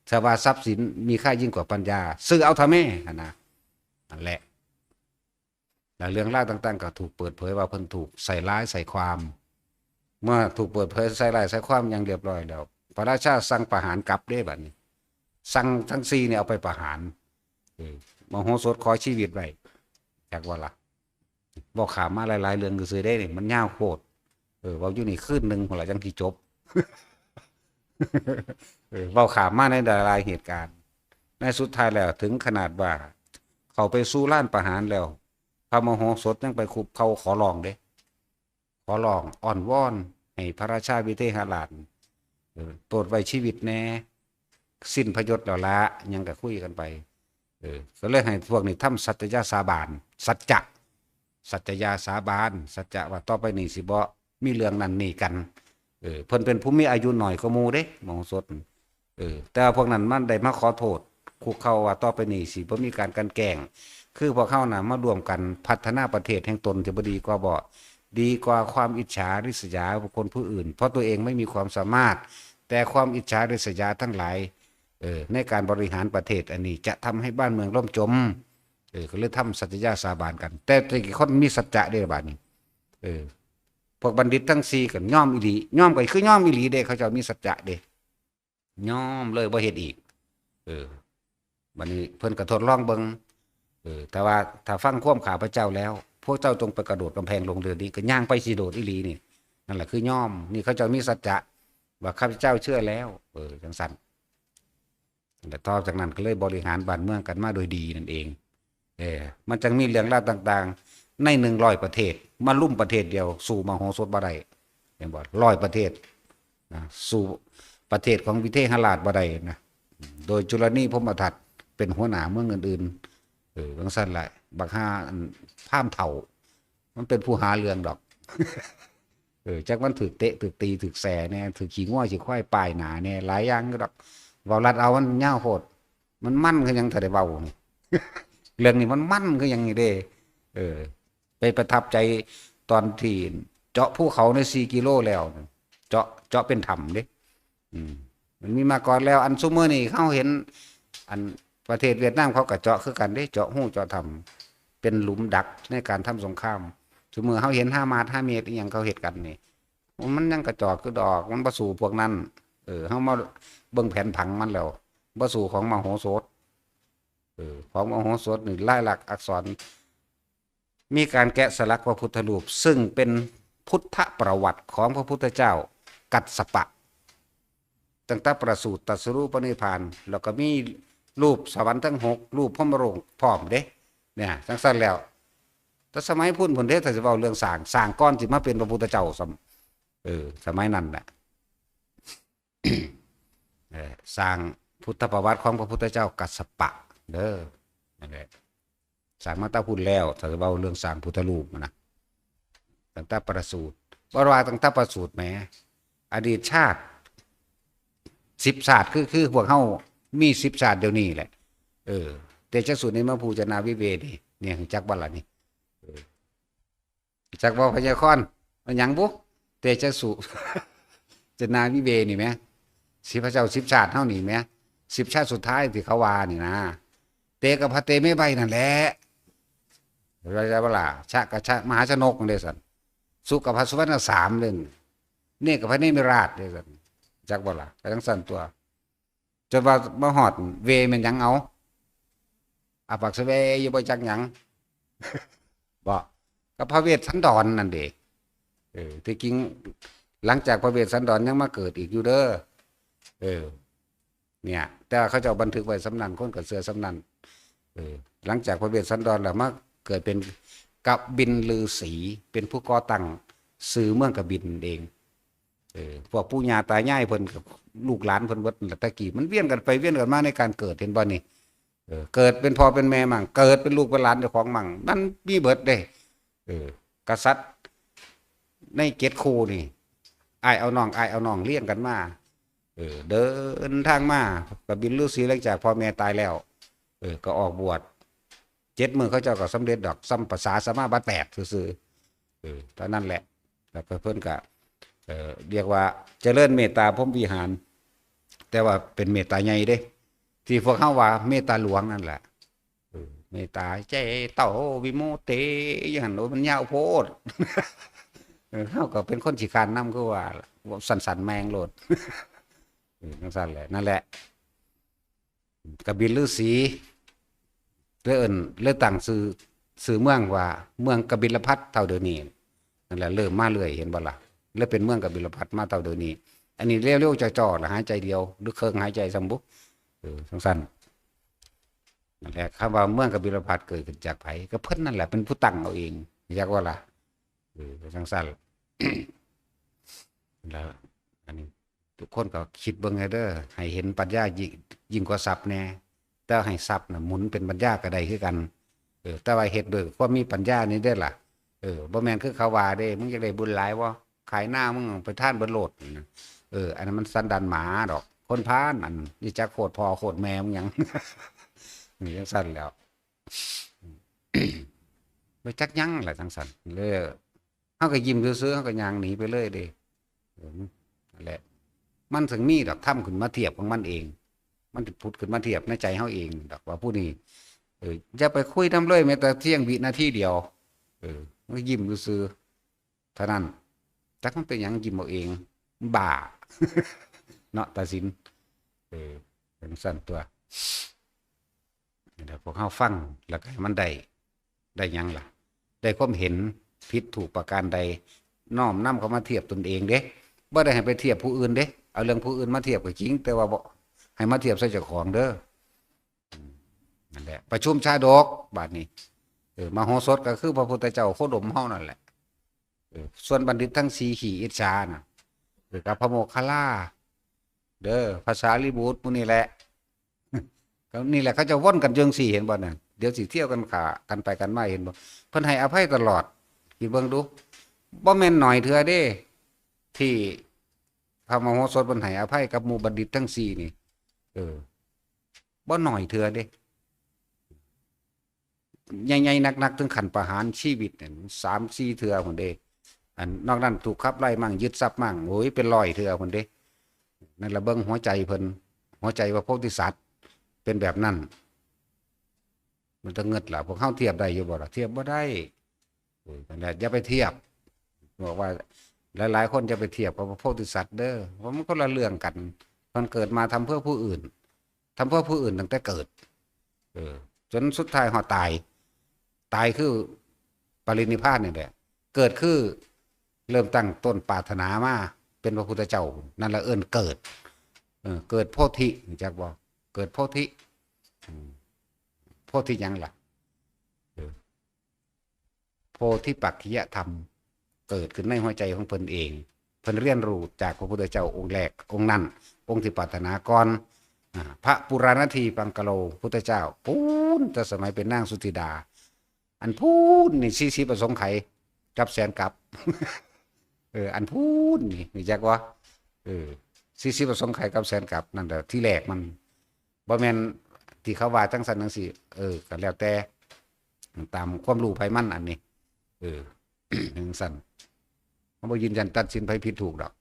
ถ้าว่าทรัพย์สินมีค่ายิ่งกว่าปัญญา ซื้อเอาทำไม หั่นนะ นั่นแหละ แล้วเรื่องราวต่างๆ ก็ถูกเปิดเผยว่าเพิ่นถูกใส่ร้ายใส่ความ เมื่อถูกเปิดเผยใส่ร้ายใส่ความอย่างเรียบร้อยแล้ว พระราชาสั่งประหารกลับเด้บัดนี้ สั่งทั้งสี่เนี่ยเอาไปประหาร เออ มโหสถขอชีวิตไว้ จักว่าล่ะ เว้าข้ามมาหลายๆ เรื่องซื่อๆ เด้นี่ มันยาวโพด เออ เว้าอยู่นี่คืนหนึ่งพุ้นล่ะจั่งสิจบ เออ เว้าข้ามมาในหลายๆ เหตุการณ์ ในสุดท้ายแล้วถึงขนาดว่า เข้าไปสู่ลานประหารแล้ว พระมโหสถยังไปคุกเข่าขอร้องเด้ ขอร้องอ้อนวอนให้พระราชาวิเทหราช เออ โปรดไว้ชีวิตแหน่ สิ้นพระยศแล้วละ หยังก็คุยกันไป เออ ก็เลยให้พวกนี้ทำสัตยาสาบาน สัจจะ สัตยาสาบาน สัจจะว่าต่อไปนี้สิบ่มีเรื่องนั้นนี่กัน เออ เพิ่นเป็นผู้มีอายุน้อยกว่าหมู่เด้ มโหสถ เออ แต่ว่าพวกนั้นมันได้มาขอโทษ คุกเข่าว่าต่อไปนี้สิบ่มีการกลั่นแกล้ง คือพวกเฮาน่ะมาร่วมกันพัฒนาประเทศแห่งตนจะบ่ดีกว่าบ่ ดีกว่าความอิจฉาริษยาบุคคลผู้อื่น เพราะตัวเองไม่มีความสามารถ แต่ความอิจฉาริษยาทั้งหลาย เออ ในการบริหารประเทศอันนี้จะทำให้บ้านเมืองล่มจม เออ ก็เลยทำสัตยาสาบานกัน แต่แต่กี้คนมีสัจจะเด้บัดนี้ เออ พวกบัณฑิตทั้งสี่ก็ยอมอีหลี ยอมก็คือยอมอีหลีเด้ เขาเจ้ามีสัจจะเด้ ยอมเลยบ่เฮ็ดอีก เออ บัดนี้เพิ่นก็ทดลองเบิ่ง เออ แต่ว่าถ้าฟังความข้าพเจ้าแล้ว พวกเจ้าจงไปกระโดดกำแพงลงเดี๋ยวนี้ ก็ย่างไปสิโดดอีหลีนี่ นั่นแหละคือยอม นี่เขาเจ้ามีสัจจะ ว่าข้าพเจ้าเชื่อแล้ว เออ จังซั่น แต่ต่อจากนั้นก็เลยบริหารบ้านเมืองกันมาโดยดีนั่นเอง เออ มันจั่งมีเรื่องราวต่างๆ ในหนึ่งร้อยประเทศ มาลุมประเทศเดียว สู้มโหสถบ่ได้ เห็นบ่ ร้อยประเทศนะ สู้ประเทศของวิเทหราชบ่ได้นะ โดยจุลนีพรหมทัตเป็นหัวหน้าเมืองอื่นๆ เออ จั่งซั่นแหละ บักห่าอันพราหมณ์เฒ่า มันเป็นผู้หาเรื่องดอก เออ จักมันถืกเตะ ถืกตี ถืกแส่แหน่ ถืกขี้งัวขี้ควายป้ายหน้าแหน่ หลายอย่างอยู่ดอก เว้าลัดเอามันยาวโพด มันมันคือหยังถ้าได้เว้านี่ เรื่องนี้มันมันคือหยังนี่เด้ เออ ไปประทับใจตอนที่เจาะภูเขาในสี่กิโลแล้ว เจาะ เจาะเป็นถ้ำเด้ อืม มันมีมาก่อนแล้ว อันซุมื้อนี้เฮาเห็น อันประเทศเวียดนามเขาก็เจาะคือกันเด้ เจาะฮูเจาะถ้ำ เป็นหลุมดักในการทำสงคราม ซุมื้อเฮาเห็นฮามาส ฮาเมสอิหยังเขาเฮ็ดกันนี่ มันยังกระจอกคือดอก มันบ่สู้พวกนั้น เออ เฮามาเบิ่งแผนผังมันแล้ว บ่สู้ของมโหสถ เออ ของมโหสถนี่ลายลักษณ์อักษร มีการแกะสลักพระพุทธรูป ซึ่งเป็นพุทธประวัติของพระพุทธเจ้ากัสสปะ ตั้งแต่ประสูติตรัสรู้ปรินิพพาน แล้วก็มีรูปสวรรค์ทั้งหก รูปพรหมโลกพร้อมเด้ เนี่ย จังซั่นแล้ว แต่สมัยพุ้นพุ้นเด้ ถ้าสิเว้าเรื่องสร้าง สร้างก่อนสิมาเป็นพระพุทธเจ้าซ้ำ เออ สมัยนั้นน่ะ เออ สร้างพุทธประวัติของพระพุทธเจ้ากัสสปะ เด้อ นั่นแหละ สร้างมาแต่พุ้นแล้ว ถ้าสิเว้าเรื่องสร้างพุทธรูปนะ ตั้งแต่ประสูติ บ่ว่าตั้งแต่ประสูติแหม อดีตชาติ สิบชาติ คือ คือพวกเฮามีสิบชาติเดี๋ยวนี้แหละ เออ เตชะสูตรในมะภูจนาวิเวนี่ เนี่ย จักบ่ล่ะนี่ เออ จักบ่พญาคอน มันหยังบุ เตชะสูตร จนาวิเวนี่แหม สิบพระเจ้าสิบชาติเฮานี่แหม สิบชาติสุดท้ายที่เขาว่านี่นะ เตกับพระเตไม่ใบนั่นแหละ เข้าใจบ่ล่ะ ชะกับชะ มหาชนกนั่นเด้ซั่น สุกับพระสุวรรณสามเด้ เนกับพระเนมิราชเด้ซั่น จักบ่ล่ะ ก็จังซั่นตัว จนว่ามาฮอดเวแม่นหยังเอา อาปากสะเวอยู่บ่จักหยัง บ่ ก็พระเวสสันดรนั่นเด้ เออ ที่จริง หลังจากพระเวสสันดรยังมาเกิดอีกอยู่เด้อ เออ เนี่ย แต่ว่าเขาเจ้าบันทึกไว้ส่ำนั้น คนก็เชื่อส่ำนั้น เออ หลังจากพระเวสสันดรแล้วมาเกิดเป็นกบิลฤาษี เป็นผู้ก่อตั้งชื่อเมืองกบิลเอง เออ พวกปู่ย่าตายายเพิ่นกับลูกหลานเพิ่นเบิดนั่นแหละ แต่กี้มันเวียนกันไปเวียนกันมาในการเกิด เห็นบ่นี่ เออ เกิดเป็นพ่อเป็นแม่มั่ง เกิดเป็นลูกเป็นหลานเจ้าของมั่ง มันมีเบิดเด้ เออ กษัตริย์ในเจ็ดคู่นี่ อ้ายเอาน้อง อ้ายเอาน้องเรียงกันมา เออ เดินทางมา กบิลฤาษีหลังจากพ่อแม่ตายแล้ว เออ ก็ออกบวช เจ็ดมื้อเขาเจ้าก็สำเร็จดอก ส่ำภาษาสมาบัติแปดซื่อๆ เออ เท่านั้นแหละ แล้วก็เพิ่นก็ เอ่อ เรียกว่าเจริญเมตตาพรหมวิหาร แต่ว่าเป็นเมตตาใหญ่เด้ ที่พวกเฮาว่าเมตตาหลวงนั่นแหละ เออ เมตตาใจเต้าวิโมเต อย่างนั้น โอ้ มันยาวโพด เออ เฮาก็เป็นคนขี้คร้านนำ คือว่าล่ะ เว้าสั้นๆ แม่งโลด เออ จังซั่นแหละ นั่นแหละ กบิลฤาษี เลยเอิ้น เลยตั้งชื่อ ชื่อเมืองว่าเมืองกบิลพัสดุ์เท่าเดี๋ยวนี้ นั่นแหละ เริ่มมาเรื่อย เห็นบ่ล่ะ เลยเป็นเมืองกบิลพัสดุ์มาเท่าเดี๋ยวนี้ อันนี้เร็วๆ จ่อๆ ล่ะ หายใจเดียว หรือเคิ่งหายใจซ้ำบุ เออ จังซั่น นั่นแหละ คำว่าเมืองกบิลพัสดุ์เกิดขึ้นจากไผ ก็เพิ่นนั่นแหละเป็นผู้ตั้งเอาเอง จักบ่ล่ะ เออ จังซั่น แล้ว อันนี้ ทุกคนก็คิดเบิ่งให้เด้อ ให้เห็นปัญญายิ่ง ยิ่งกว่าทรัพย์แน่ แต่ให้ทรัพย์น่ะหมุนเป็นปัญญาก็ได้คือกัน เออ แต่ว่าเฮ็ดด้วยความมีปัญญานี่เด้อล่ะ เออ บ่แม่นคือเขาว่าเด้ มึงอยากได้บุญหลายบ่ ขายนามึงไปทานเบิดโลดนะ เออ อันนั้นมันสันดานหมาดอก คนพาล อันนี้จักโคตรพ่อโคตรแม่มึงหยัง นี่จังซั่นแหล้ว บ่จักหยังล่ะจังซั่น เลย เฮาก็ยิ้มซื่อๆ เฮาก็ย่างหนีไปเลยเด้ เออ นั่นแหละ มันถึงมีดอกธรรมขึ้นมาเทียบของมันเอง มันสิผุดขึ้นมาเทียบในใจเฮาเองดอกว่าผู้นี้ เออ อย่าไปคุยนำเลยแม้แต่เสี้ยงวินาทีเดียว เออ มันก็ยิ้มซื่อๆ เท่านั้น จักมันเป็นหยังยิ้มเอาเอง บ้า เนาะ ตาสิน เออ จังซั่นตัว เดี๋ยวพวกเฮาฟัง แล้วก็ให้มันได้ ได้หยังล่ะ ได้ความเห็นผิดถูกประการใด น้อมนำเข้ามาเทียบตนเองเด้ บ่ได้ให้ไปเทียบผู้อื่นเด้ เอาเรื่องผู้อื่นมาเทียบก็จริง แต่ว่าบ่ให้มาเทียบใส่เจ้าของเด้อ อืม นั่นแหละ ประชุมชาดก บาดนี้ เออ มโหสถก็คือพระพุทธเจ้าโคดมเฮานั่นแหละ เออ ส่วนบัณฑิตทั้งสี่ขี้อิจฉาน่ะ เออ กับพระโมคคัลลา เด้อ พระสารีบุตร หมู่นี่แหละ ก็นี่แหละ เขาจะวนกันจังซี่ เห็นบ่น่ะ เดี๋ยวสิเที่ยวกันขา กันไปกันมา เห็นบ่ เพิ่นให้อภัยตลอด คิดเบิ่งดู บ่แม่นน้อยเทื่อเด้ ที่พระมโหสถเพิ่นให้อภัยกับหมู่บัณฑิตทั้งสี่นี่ เออ บ่น้อยเทื่อเด้ ใหญ่ๆ หนักๆ ถึงขั้นประหารชีวิตเนี่ย สามสี่เทื่อพุ้นเด้ อันนอกนั้นถูกขับไล่มั่ง ยึดทรัพย์มั่ง โอ้ย เป็นร้อยเทื่อพุ้นเด้ นั่นละเบิ่งหัวใจเพิ่น หัวใจพระโพธิสัตว์ เป็นแบบนั้น มันจะเงิดล่ะ พวกเฮาเทียบได้อยู่บ่ล่ะ เทียบบ่ได้ เออ นั่นแหละ อย่าไปเทียบ บอกว่า หลายๆ คนอย่าไปเทียบกับพระโพธิสัตว์เด้อ เพราะมันคนละเรื่องกัน เพิ่นเกิดมาทำเพื่อผู้อื่น ทำเพื่อผู้อื่นตั้งแต่เกิด เออ จนสุดท้ายฮอดตาย ตายคือปรินิพพานนี่แหละ เกิดคือเริ่มตั้งต้นปรารถนามาเป็นพระพุทธเจ้า นั่นละเอิ้นเกิด เออ เกิดโพธิ รู้จักบ่ เกิดโพธิ อืม โพธิหยังล่ะ เออ โพธิปักขิยธรรม เกิดขึ้นในหัวใจของเพิ่นเอง เพิ่นเรียนรู้จากพระพุทธเจ้าองค์แรก องค์นั้น องค์ที่ปรารถนาก่อน อ่า พระปุราณทีปังกะโล พุทธเจ้า ปู๊น แต่สมัยเป็นนางสุธิดา อันปู๊นนี่ สี่สิบอสงไขยกับแสนกัป เออ อันปู๊นนี่ รู้จักบ่ เออ สี่สิบอสงไขยกับแสนกัป นั่นแหละ ที่แรกมัน บ่แม่นที่เขาว่าจังซั่นจังซี่ เออ ก็แล้วแต่ ตามความรู้ไผมันอันนี้ เออ จังซั่น เฮาบ่ยืนยันตัดสินไผผิดถูกดอก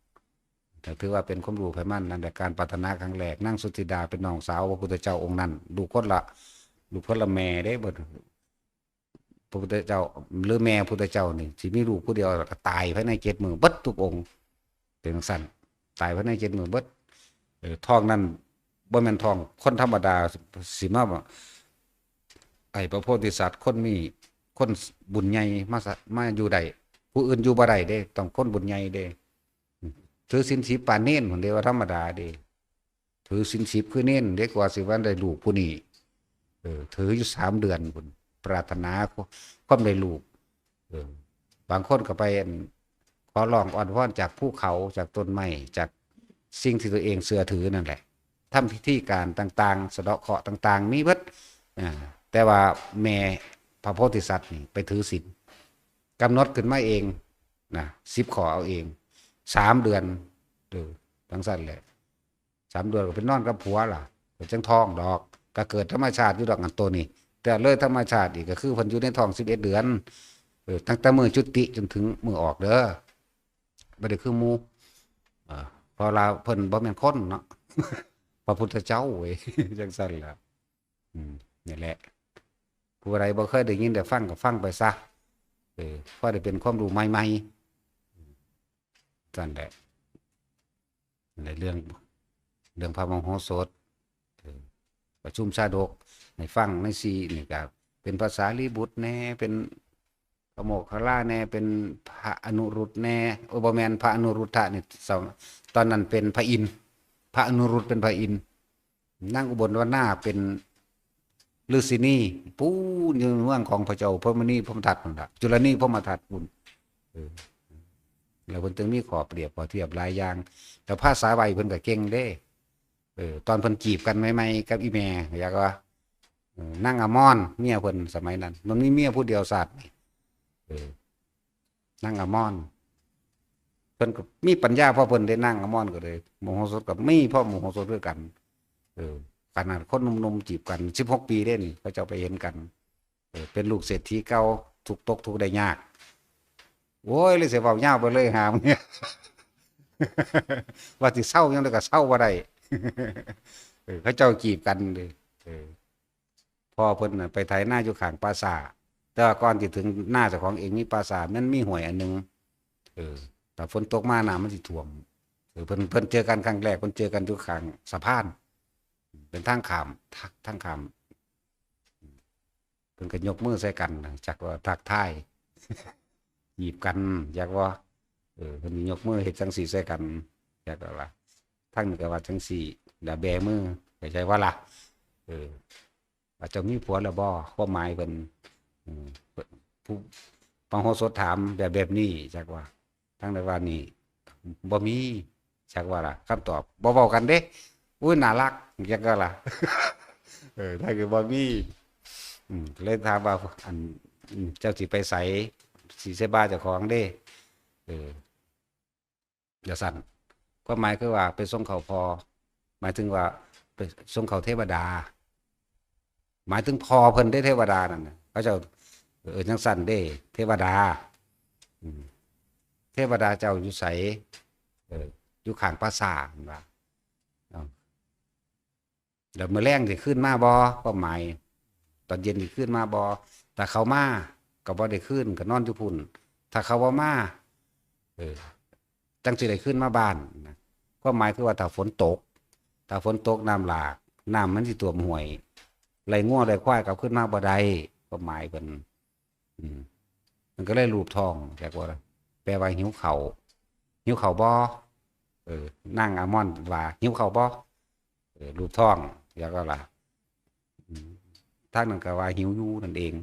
แต่ถือว่าเป็นความรู้ไผมัน นั่นแหละ การปรารถนาครั้งแรก นางสุธิดาเป็นน้องสาวพระพุทธเจ้าองค์นั้น ลูกคนละ ลูกคนละแม่เด้ บ่ พระพุทธเจ้า หรือแม่พุทธเจ้านี่ สิมีลูกผู้เดียว แล้วก็ตายภายในเจ็ดมื้อเบิดทุกองค์ เป็นจังซั่น ตายภายในเจ็ดมื้อเบิด เออ ท้องนั้นบ่แม่นท้องคนธรรมดา สิมาว่า ไอ้พระโพธิสัตว์ คนมี คนบุญใหญ่มาสะ มาอยู่ได้ ผู้อื่นอยู่บ่ได้เด้ ต้องคนบุญใหญ่เด้ ถือศีลสิบปานเณรพุ้นเด้ ว่าธรรมดาเด้ ถือศีลสิบคือเณรเด้ กว่าสิว่าได้ลูกผู้นี้ เออ ถืออยู่สามเดือนพุ้น ปรารถนาความได้ลูก เออ บางคนก็ไป อั่น ขอร้องอ้อนวอนจากภูเขา จากต้นไม้ จากสิ่งที่ตัวเองเชื่อถือนั่นแหละ ทำพิธีการต่างๆ สะเดาะเคราะห์ต่างๆ มีเบิด อ่า แต่ว่าแม่พระโพธิสัตว์นี่ไปถือศีล กำหนดขึ้นมาเองนะ สิบข้อเอาเอง สามเดือน เออ จังซั่นแหละ สามเดือนก็ไปนอนกับผัวล่ะ ก็จังท้องดอก ก็เกิดธรรมชาติอยู่ดอกอันโตนี้ แต่เลยธรรมชาติอีกก็คือเพิ่นอยู่ในท้องสิบเอ็ดเดือน เออ ตั้งแต่มื้อจุติจนถึงมื้อออกเด้อ บ่ได้คือหมู่ เออ เพราะว่าเพิ่นบ่แม่นคนเนาะ พระพุทธเจ้าเว้ย จังซั่นล่ะ อืม นี่แหละ ผู้ใดบ่เคยได้ยินได้ฟังก็ฟังไปซะ เออ พอได้เป็นความรู้ใหม่ๆ ซั่นแหละ ในเรื่อง เรื่องพระมโหสถ เออ ประชุมชาดกให้ฟังในสี่นี่ก็เป็นพระสารีบุตรแน่ เป็นพระโมคคัลลาแน่ เป็นพระอนุรุตแน่ โอ้ย บ่แม่น พระอนุรุทธะนี่ สอง ตอนนั้นเป็นพระอินทร์ พระอนุรุตเป็นพระอินทร์ นางอุบลวรรณาเป็นฤาษีนี ปู๊นอยู่เมืองของพระเจ้าพรหมมุนีพรหมทัตพุ้นล่ะ จุลนีพรหมทัตพุ้น เออ แล้วเพิ่นจึงมีข้อเปรียบข้อเทียบหลายอย่าง แล้วภาษาใบ้เพิ่นก็เก่งเด้ เออ ตอนเพิ่นจีบกันใหม่ๆ กับอีแม่ อยากว่า เออ นางอมร เมียเพิ่นสมัยนั้น มันมีเมียผู้เดียวชาตินี้ เออ นางอมร เพิ่นก็มีปัญญาพอเพิ่นได้ นางอมรก็เลย มโหสถก็มีพอมโหสถคือกัน เออ ขนาดคนหนุ่มๆจีบกัน สิบหกปีเด้นี่ เขาเจ้าไปเห็นกัน เออ เป็นลูกเศรษฐีเก่า ทุกข์ตกทุกข์ได้ยาก โอ้ย เลยสิเว้ายาวไปเลยหามึงเนี่ย ว่าสิเซายังไดก็เซาบ่ได้ เออ เขาเจ้าจีบกันเด้ เออ พ่อเพิ่นน่ะไปไถนาอยู่ข้างป่าช้า แต่ว่าก่อนสิถึงนาเจ้าของเองมีป่าช้า มันมีห้วยอันหนึ่ง เออ ถ้าฝนตกมาน้ำมันสิท่วม เออ เพิ่น เพิ่นเจอกันครั้งแรก เพิ่นเจอกันอยู่ข้างสะพาน เป็นทางข้าม ทาง ทางข้าม เพิ่นก็ยกมือใส่กัน จักว่าทักทาย จีบกัน จักว่า เออ เพิ่นยกมือเฮ็ดจังซี่ใส่กัน จักว่าล่ะ ทางนี้ก็ว่าจังซี่ แล้วแบมือ เข้าใจบ่ล่ะ เออ ว่าเจ้ามีผัวแล้วบ่ ความหมายเพิ่น อืม ผู้ พระโหสถถามแบบ แบบนี้ จักว่า ทางใดว่านี่ บ่มี จักว่าล่ะ คำตอบ บ่เว้ากันเด้ อุ้ย น่ารัก จักว่าล่ะ เออ ถ้าคือบ่มี อืม เลยถามว่า อัน อืม เจ้าสิไปไส สิใส่บาเจ้าของเด้ เออ จังซั่น ความหมายคือว่าไปส่งข้าวพ่อ หมายถึงว่าไปส่งข้าวเทวดา หมายถึงพ่อเพิ่นเด้ เทวดานั่นน่ะ เขาเจ้า เออ จังซั่นเด้ เทวดา อืม เทวดาเจ้าอยู่ไส เออ อยู่ข้างป่าช้า เพิ่นว่า เอ้า แล้วมื้อแลงสิคืนมาบ่ ความหมาย ตอนเย็นสิคืนมาบ่ ถ้าเขามาก็บ่ได้คืน ก็นอนอยู่พุ้น ถ้าเขาบ่มา เออ จั่งสิได้คืนมาบ้านนะ ความหมายคือว่าถ้าฝนตก ถ้าฝนตกน้ำหลาก น้ำมันสิท่วมห้วย ไล่งัวไล่ควายกลับคืนมาบ่ได้ ความหมายเพิ่น อืม มันก็เลยลูบท้อง จักว่า แปลว่าหิวข้าว หิวข้าวบ่ เออ นางอามอนว่า หิวข้าวบ่ เออ ลูบท้อง แล้วก็ล่ะ อืม ทางนั้นก็ว่าหิวอยู่นั่นเอง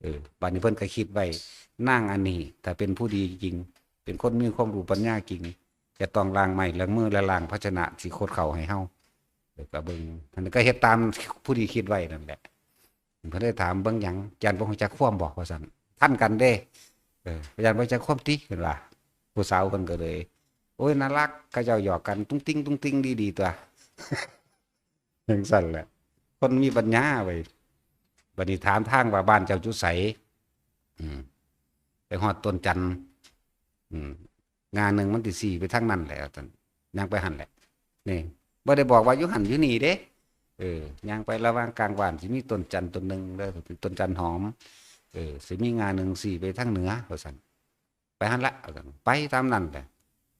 เออ บัดนี้เพิ่นก็คิดไว้ นางอันนี้ ถ้าเป็นผู้ดีจริง เป็นคนมีความรู้ปัญญาจริง จะต้องล้างไม้ล้างมือและล้างภาชนะที่คดเค้าให้เฮา เออ ก็เบิ่ง อันนี้ก็เฮ็ดตามผู้ที่คิดไว้นั่นแหละ เพิ่นได้ถาม เบิ่งหยัง ย่านบ่ฮู้จักความบ่ ว่าซั่น ทันกันเด้ เออ ย่านบ่ฮู้จักความติ เพิ่นว่า ผู้สาวเพิ่นก็เลย โอ้ย น่ารัก เขาเจ้าหยอกกัน ตุ้งติ้ง ตุ้งติ้ง ดีๆ ตั่ว จั่งซั่นแหละ คนมีปัญญาเว้ย บัดนี้ถามทางว่าบ้านเจ้าอยู่ไส อืม ไปฮอดต้นจันทน์ อืม ง่าหนึ่งมันสิซี้ไปทางนั้นแหละ ว่าซั่น ย่างไปหั่นแหละ นี่ บ่ได้บอกว่าอยู่หั่นอยู่นี่เด้ เออ ย่างไประหว่างกลางบ้านสิมีต้นจันทน์ต้นหนึ่งเด้อ เป็นต้นจันทน์หอม เออ สิมีง่าหนึ่งซี้ไปทางเหนือ ว่าซั่น ไปหั่นละ ว่าซั่น ไปตามนั้นแหละ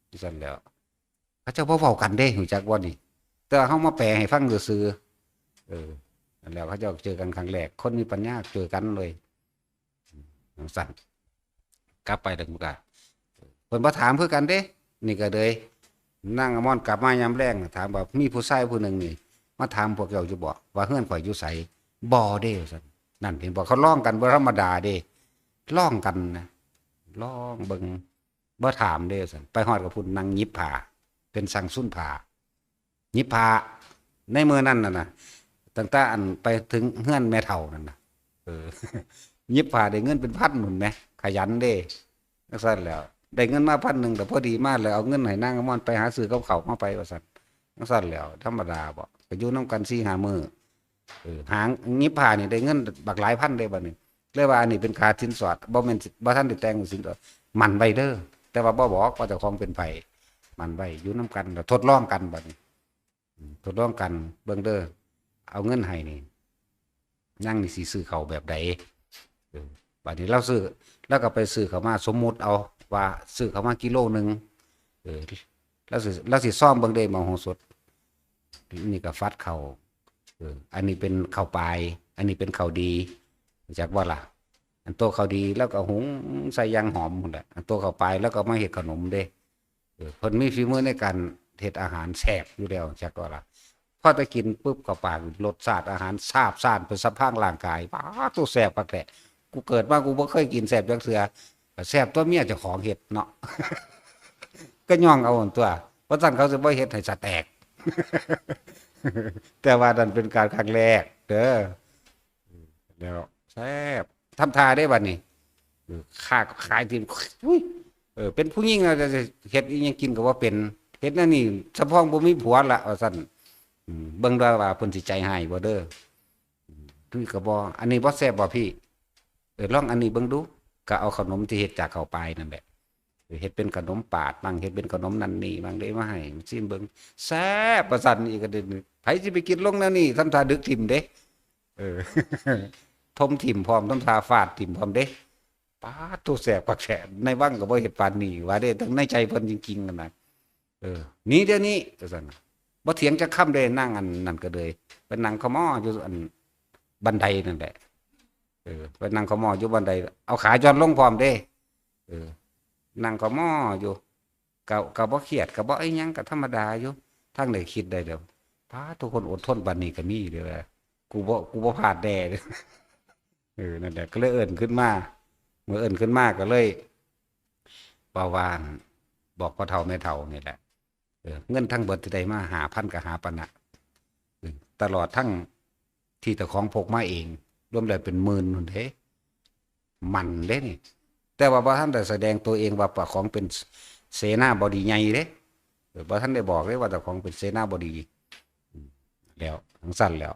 จั่งซั่นแหล้ว เขาเจ้าบ่เว้ากันเด้ ฮู้จักบ่นี่ แต่ว่าเฮามาแปลให้ฟังซื่อๆ เออ นั่นแหละ เขาเจ้าเจอกันครั้งแรก คนมีปัญญาเจอกันเลย จั่งซั่น กลับไปแล้วมันก็ เพิ่นบ่ถามคือกันเด้ นี่ก็เลย นางอามอนกลับมายามแลง ถามว่ามีผู้ชายผู้หนึ่งนี่ มาถามพวกเจ้าอยู่บ่ ว่าเฮือนข่อยอยู่ไส บ่เด้ ว่าซั่น นั่นเห็นบ่ เขาลองกันบ่ธรรมดาเด้ ลองกันนะ ลองเบิ่ง บ่ถามเด้ ว่าซั่น ไปฮอดก็พุ้นนั่งหยิบผ้า เป็นซังซุนผ้า หยิบผ้า ในมื้อนั้นน่ะนะ ตั้งแต่อันไปถึงเฮือนแม่เฒ่านั่นน่ะ เออ หยิบผ้าได้เงินเป็นพันพุ้นแหม ขยันเด้ จั่งซั่นแหล้ว ได้เงินมาพันหนึ่ง แต่พอดีมาแล้วเอาเงินให้นางอามอนไปหาซื้อกับข้าวมาไป ว่าซั่น จั่งซั่นแหล้ว ธรรมดาบ่ ก็อยู่นำกันสี่ห้ามื้อ เออ หาหยิบผ้านี่ได้เงินบักหลายพันเด้บัดนี้ เลยว่าอันนี้เป็นค่าสินสอด บ่แม่น บ่ทันได้แต่งสินสอด หมั่นไว้เด้อ แต่ว่าบ่บอกว่าเจ้าของเป็นไผ หมั่นไว้ อยู่นำกัน แล้วทดลองกันบัดนี้ อืม ทดลองกัน เบิ่งเด้อ เอาเงินให้นี่ นางนี่สิซื้อข้าวแบบใด เออ บัดนี้ลาวซื้อ ลาวก็ไปซื้อข้าวมา สมมุติเอาว่าซื้อข้าวมากิโลหนึ่ง เออ ลาวสิ ลาวสิซอมเบิ่งเด้ หม่องโหสถ นี่ก็ฟัดข้าว เออ อันนี้เป็นข้าวปาย อันนี้เป็นข้าวดี รู้จักบ่ล่ะ อันโตข้าวดีลาวก็หุงใส่อย่างหอมพุ้นแหละ อันโตข้าวปายลาวก็มาเฮ็ดขนมเด้ เออ เพิ่นมีฝีมือในการเฮ็ดอาหารแซ่บอยู่แล้ว จักว่าล่ะ พอแต่กินปุ๊บเข้าปาก รสชาติอาหารซาบซ่านไปสะพางร่างกาย ป๊าด โตแซ่บคักแท้ กูเกิดมากูบ่เคยกินแซ่บจักเทื่อ ก็แซ่บตัวเมียเจ้าของเฮ็ดเนาะ ก็ย่องเอาหั่นตัว บ่ซั้นเขาสิบ่เฮ็ดให้สะแตก แต่ว่านั่นเป็นการครั้งแรกเด้อ แล้วแซ่บ ทำท่าได้บัดนี้ เออ ข้าก็ขายทีม อุ้ย เออ เป็นผู้หญิงแล้วจะเฮ็ดอีหยังกินก็บ่เป็น เฮ็ดแนวนี้สะพองบ่มีผัวละ ว่าซั่น อืม เบิ่งด้วยว่าเพิ่นสิใจฮ้ายบ่เด้อ อืม พี่ก็บ่ อันนี้บ่แซ่บบ่พี่ เออ ลองอันนี้เบิ่งดู ก็เอาขนมที่เฮ็ดจากข้าวปายนั่นแหละ เออ เฮ็ดเป็นขนมปาดบ้าง เฮ็ดเป็นขนมนั่นนี่บ้าง ได้มาให้มันชิมเบิ่ง แซ่บ ว่าซั่น อีกก็เด้อ ไผสิไปกินลงแนวนี้ ทำท่าดึกถิ่มเด้ เออ ถมถิ่มพร้อม ทำท่าฟาดถิ่มพร้อมเด้ ป๊าด โตแซ่บคักแท้ ในวังก็บ่เฮ็ดปานนี้ ว่าเด้ ทั้งในใจเพิ่นจริงๆ นั่นน่ะ เออ หนีเดี๋ยวนี้ ว่าซั่นน่ะ บ่เถียงจักคำเด้ นางอันนั้นก็เลย ไปนั่งขะม้ออยู่อันบันไดนั่นแหละ เออ ไปนั่งขะม้ออยู่บันได เอาขาหย่อนลงพร้อมเด้ เออ นั่งขะม้ออยู่ ก็ ก็บ่เครียด ก็บ่อิหยัง ก็ธรรมดาอยู่ ทางใดคิดได้เด้อ ป๊าด ทุกคนอดทนปานนี้ก็มีเด้อ กูบ่ กูบ่พลาดแน่ เออ นั่นแหละ ก็เลยเอิ้นขึ้นมา เมื่อเอิ้นขึ้นมาก็เลย เว้าว่า บอกพ่อเฒ่าแม่เฒ่านี่แหละ เออ เงินทั้งเบิดที่ได้มาห้าพันก็หาปานน่ะ เออ ตลอดทั้งที่เจ้าของพกมาเอง รวมแล้วเป็นหมื่นพุ้นเด้ หมั่นเด้นี่ แต่ว่าบ่ทันได้แสดงตัวเองว่าเจ้าของเป็นเสนาบดีใหญ่เด้ เออ บ่ทันได้บอกเลยว่าเจ้าของเป็นเสนาบดี อืม แล้ว จั่งซั้นแล้ว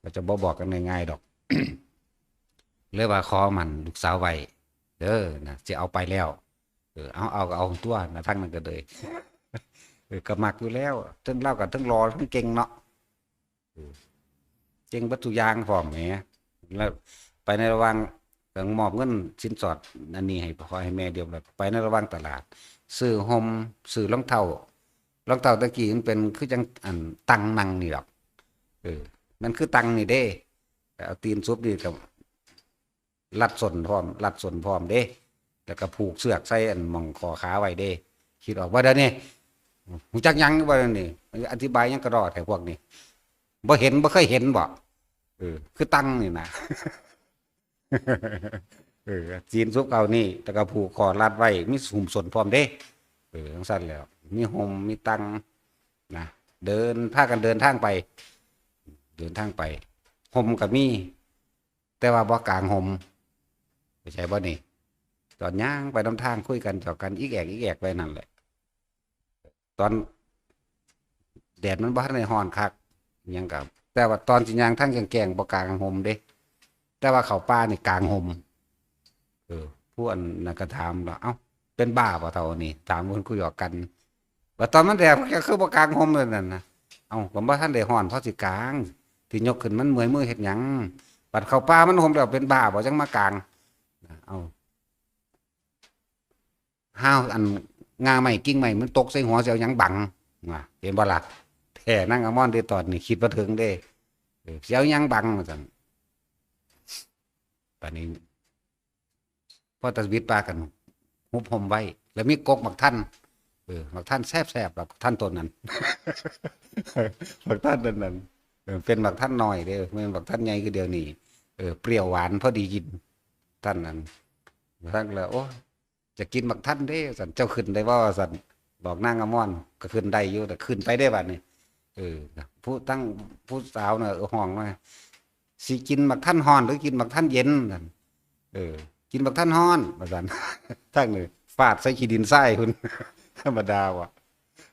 ก็จะบ่บอกกันง่ายๆดอก เลยว่าขอหมั่นลูกสาวไว้ เด้อ นะ สิเอาไปแล้ว เออ เอา เอาก็เอาตั๊วนะ ทางนั้นก็เลย เออ ก็มักอยู่แล้ว เทิงลาวก็เทิงหล่อเทิงเก่งเนาะ เออ เก่งเบิดทุกอย่างพร้อมแหม แล้วไปในระหว่างก็มอบเงินสินสอดอันนี้ให้พ่อให้แม่เรียบร้อย ไปในระหว่างตลาด ซื้อห่ม ซื้อรองเท้า รองเท้าตะกี้มันเป็นคือจั่งอันตังนั่งนี่ดอก เอ อ มันคือตังนี่เด้ เอาตีนซุบนี่กับรัดส้นพร้อม รัดส้นพร้อมเด้ แล้วก็ผูกเสือกใส่อันหม่องข้อขาไว้เด้ คิดออกบ่เดี๋ยวนี้ ฮู้จักหยังบ่เดี๋ยวนี้ อธิบายหยังกะด้อแท้พวกนี้ บ่เห็น บ่เคยเห็นบ่ เออ คือตังนี่นะ เออ ตีนซุบเอานี่ แล้วก็ผูกข้อรัดไว้ มีหุ้มส้นพร้อมเด้ เออ จั่งซั้นแหล้ว มีห่ม มีตังนะ เดิน พากันเดินทางไป เดินทางไป ห่มก็มี แต่ว่าบ่กางห่ม เข้าใจบ่นี่ ตอนย่างไปนำทางคุยกัน หยอกกัน อิกแอก อิกแอกไปนั่นแหละ ตอนแดดมันบ่ทันได้ร้อนคัก หยังก็ แต่ว่าตอนสิย่างทางแจ้งๆ บ่กางห่มเด้ แต่ว่าเข้าป่านี่กางห่ม เออ ผู้อันนั้นก็ถามว่า "เอ้า เป็นบ้าบ่เฒ่านี่" ถามเพิ่นคุยหยอกกัน ว่าตอนมันแดด "พวกเจ้าคือบ่กางห่มเลยนั่นนะ" "เอ้า ก็บ่ทันได้ร้อนพอสิกาง ที่ยกขึ้นมันเมื่อยมือเฮ็ดหยัง บัดเข้าป่ามันห่มแล้วเป็นบ้าบ่จั่งมากาง" เอ้า ห้าวอันง่าไม้กิ่งไม้มันตกใส่หัวสิเอาหยังบัง ว่า เห็นบ่ล่ะ แท้นางอมรเด้ ตอนนี้คิดบ่ถึงเด้ เออ สิเอาหยังบัง ว่าซั่น บัดนี้ พอตะวิดปากัน หุบห่มไว้ แล้วมีกกหมากทัน เออ หมากทันแซ่บๆ หมากทันต้นนั้น หมากทันต้นนั้น เออ เป็นหมากทันน้อยเด้อ บ่แม่นหมากทันใหญ่คือเดี๋ยวนี้ เออ เปรี้ยวหวานพอดีกิน ทันนั้น ทันแล้ว โอ้ "จะกินหมากทันเด้" ซั่น "เจ้าขึ้นได้บ่" ซั่น บอกนางอมร "ก็ขึ้นได้อยู่ แต่ขึ้นไปเด้บัดนี้" เออ ผู้ตั้ง ผู้สาวน่ะ เออ ฮ้องมา "สิกินหมากทันร้อนหรือกินหมากทันเย็น" ซั่น เออ "กินหมากทันร้อน" ว่าซั่น ทางนี้ฟาดใส่ขี้ดินทรายพุ้น ธรรมดาว่ะ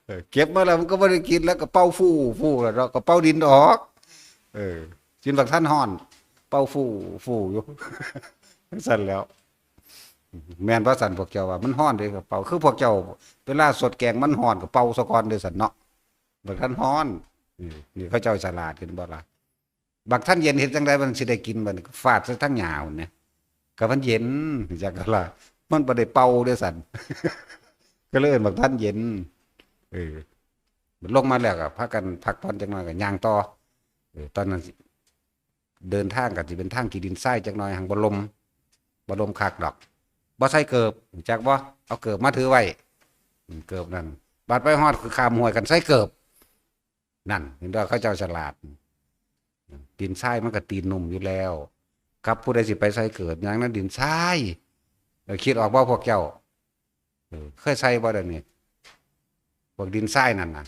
เออ เก็บมาแล้วมันก็บ่ได้กิน แล้วก็เป่าฟู่ฟู่แล้วเนาะ ก็เป่าดินออก เออ "กินหมากทันร้อน" เป่าฟู่ฟู่อยู่ ซั่นแหล้ว แม่นบ่ซั่น พวกเจ้าว่ามันร้อนเด้ ก็เป่า คือพวกเจ้า เวลาสดแกงมันร้อนก็เป่าซะก่อนเด้อซั่นเนาะ หมากทันร้อน นี่ นี่เขาเจ้าฉลาด เห็นบ่ล่ะ หมากทันเย็นเฮ็ดจั่งใดมันสิได้กินบัดนี้ ก็ฟาดใส่ทางหญ้าพุ้นแหม ก็มันเย็น จักก็ล่ะ มันบ่ได้เป่าเด้อซั่น ก็เลยเอิ้นหมากทันเย็น เออ ลงมาแล้วก็พากันพักผ่อนจักหน่อยก็ย่างต่อ เออ ตอนนั้นสิ เดินทางก็สิเป็นทางขี้ดินทรายจักหน่อย หั้นบ่ล่ม บ่ล่มคักดอก บ่ใส่เกิบ จักบ่ เอาเกิบมาถือไว้ อืม เกิบนั่น บัดไปฮอดคือข้ามห้วยกันใส่เกิบ นั่น เห็นบ่ เขาเจ้าฉลาด ดินทรายมันก็ตีนนุ่มอยู่แล้ว ครับ ผู้ใดสิไปใส่เกิบ ย่างนั้นดินทราย เออ คิดออกบ่พวกเจ้า เออ เคยใส่บ่เดี๋ยวนี้ พวกดินทรายนั่นน่ะ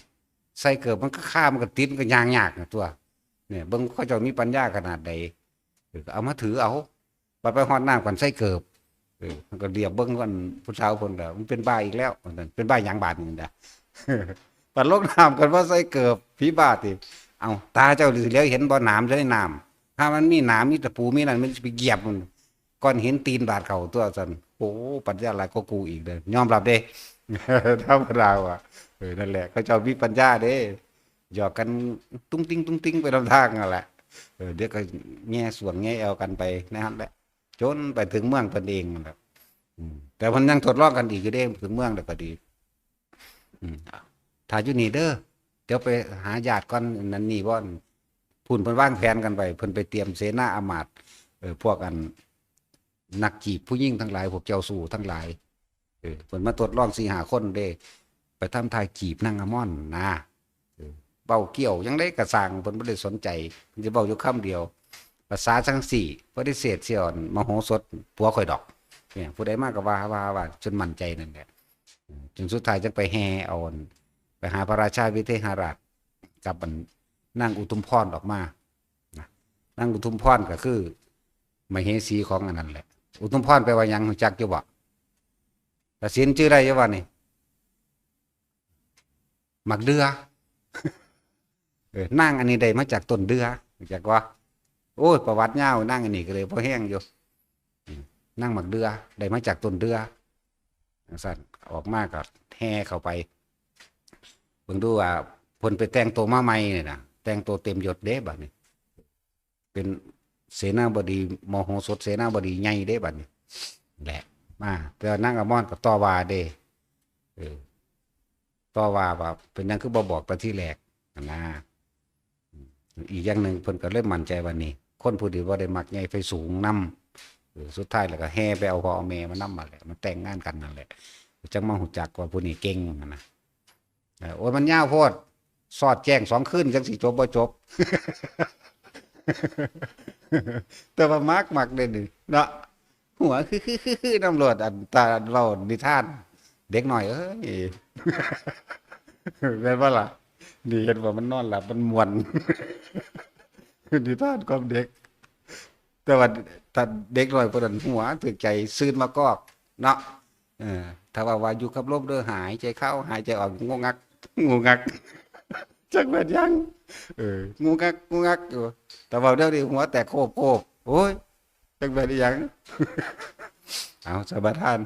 ใส่เกิบมันก็คา มันก็ติด มันก็ย่างยากนะตัว เนี่ย เบิ่งเขาเจ้ามีปัญญาขนาดใด เออ ก็เอามาถือเอา บัดไปฮอดน้ำกันใส่เกิบ เออ มันก็เหลียบเบิ่งกัน ผู้สาวเพิ่นก็ "มันเป็นบ้าอีกแล้ว" ว่าซั่น "เป็นบ้าหยังบาดนี้นะ" บัดลงน้ำกันว่าใส่เกิบ ผีบ้าติ "เอ้า ตาเจ้าสิเหลียวเห็นบ่ หนามอยู่ในน้ำ ถ้ามันมีหนาม มีตะปู มีนั่น มันสิไปเหยียบมัน ก้อนหินตีนบาดเข้าตัว" ซั่น โอ้ ปัญญาหลายกว่ากูอีกเด้อ ยอมรับเด้ ธรรมดาว่ะ เออ นั่นแหละ เขาเจ้ามีปัญญาเด้ หยอกกันตุ้งติ้งตุ้งติ้งไปนำทางนั่นแหละ เออ เดี๋ยวก็แย่ส่วงแย่แอวกันไปนั่นแหละ จนไปถึงเมืองเพิ่นเองนั่นแหละ อืม แต่เพิ่นยังทดลองกันอีกอยู่เด้ ถึงเมืองแล้วก็ดี อืม "ถ้าอยู่นี่เด้อ เดี๋ยวไปหาญาติก่อน นั่นนี่บ่" พุ้นเพิ่นวางแผนกันไว้ เพิ่นไปเตรียมเสนาอามาตย์ เออ พวกอัน นักจีบผู้หญิงทั้งหลาย พวกเจ้าชู้ทั้งหลาย เออ เพิ่นมาทดลองสี่ห้าคนเด้ ไปทำท่าจีบนางอมรนะ เออ เว้าเกี่ยวหยังไดก็ซ่าง เพิ่นบ่ได้สนใจ เพิ่นสิเว้าอยู่คำเดียว ภาษาจั่งซี้ ปฏิเสธเสียอ่อน มโหสถ ผัวข้อยดอก เนี่ย ผู้ใดมาก็ว่า ว่า ว่า จนมั่นใจนั่นแหละ เออ จนสุดท้ายจั่งไปแห่เอาอัน ไปหาพระราชาวิเทหราช กับอันนางอุทุมพรออกมา นะ นางอุทุมพรก็คือ มเหสีของอันนั้นแหละ อุทุมพรแปลว่าหยัง รู้จักอยู่บ่ ตาสิน ชื่อได้อยู่บ่นี่ หมากเดื่อ เออ นางอันนี้ได้มาจากต้นเดื่อ รู้จักบ่ โอ้ย ประวัติยาว นางอันนี้ก็เลยพอแฮงอยู่ อืม นางหมากเดื่อ ได้มาจากต้นเดื่อ จั่งซั้น ออกมาก็แห่เข้าไป เบิ่งดูว่าเพิ่นไปแต่งตัวมาใหม่นี่นะ แต่งตัวเต็มยศเด้บัดนี้ เป็นเสนาบดี มโหสถเสนาบดีใหญ่เด้บัดนี้ แหละ มา แต่ว่านางอมรก็ต่อว่าเด้ เออ ต่อว่าว่า "เป็นหยังคือบ่บอกแต่ทีแรก" หั้นนะ อืม อีกอย่างหนึ่งเพิ่นก็เลยมั่นใจว่านี่ คนผู้นี้บ่ได้มักใหญ่ไฟสูงนำ เออ สุดท้ายแล้วก็แห่ไปเอาพ่อเอาแม่มานำมาแหละ มาแต่งงานกันนั่นแหละ จั่งมาฮู้จักว่าผู้นี้เก่งหั้นนะ เออ โอ้ย มันยาวโพด สอดแจ้งสองคืนจั่งสิจบบ่จบ แต่ว่ามัก มักเด้นี่เนาะ หัว คือ คือ คือ คือ นำโลด อันตาเว้านิทาน เด็กน้อยเอ้ย แม่นบ่ล่ะ นี่เห็นว่ามันนอนหลับมันม่วน นิทานความเด็ก แต่ว่าถ้าเด็กน้อยผู้นั้นหัวถืกใจซื่นมากอกเนาะ เออ ถ้าว่า ว่าอยู่กับลมเด้อ หายใจเข้า หายใจออก งุกงัก งุกงัก จักแม่นหยัง เออ งุกงัก งุกงักอยู่ แต่ว่าเดี๋ยวนี้หัวแตกโคบโคบ โอ้ย จักแม่นอีหยัง เอา สมาทาน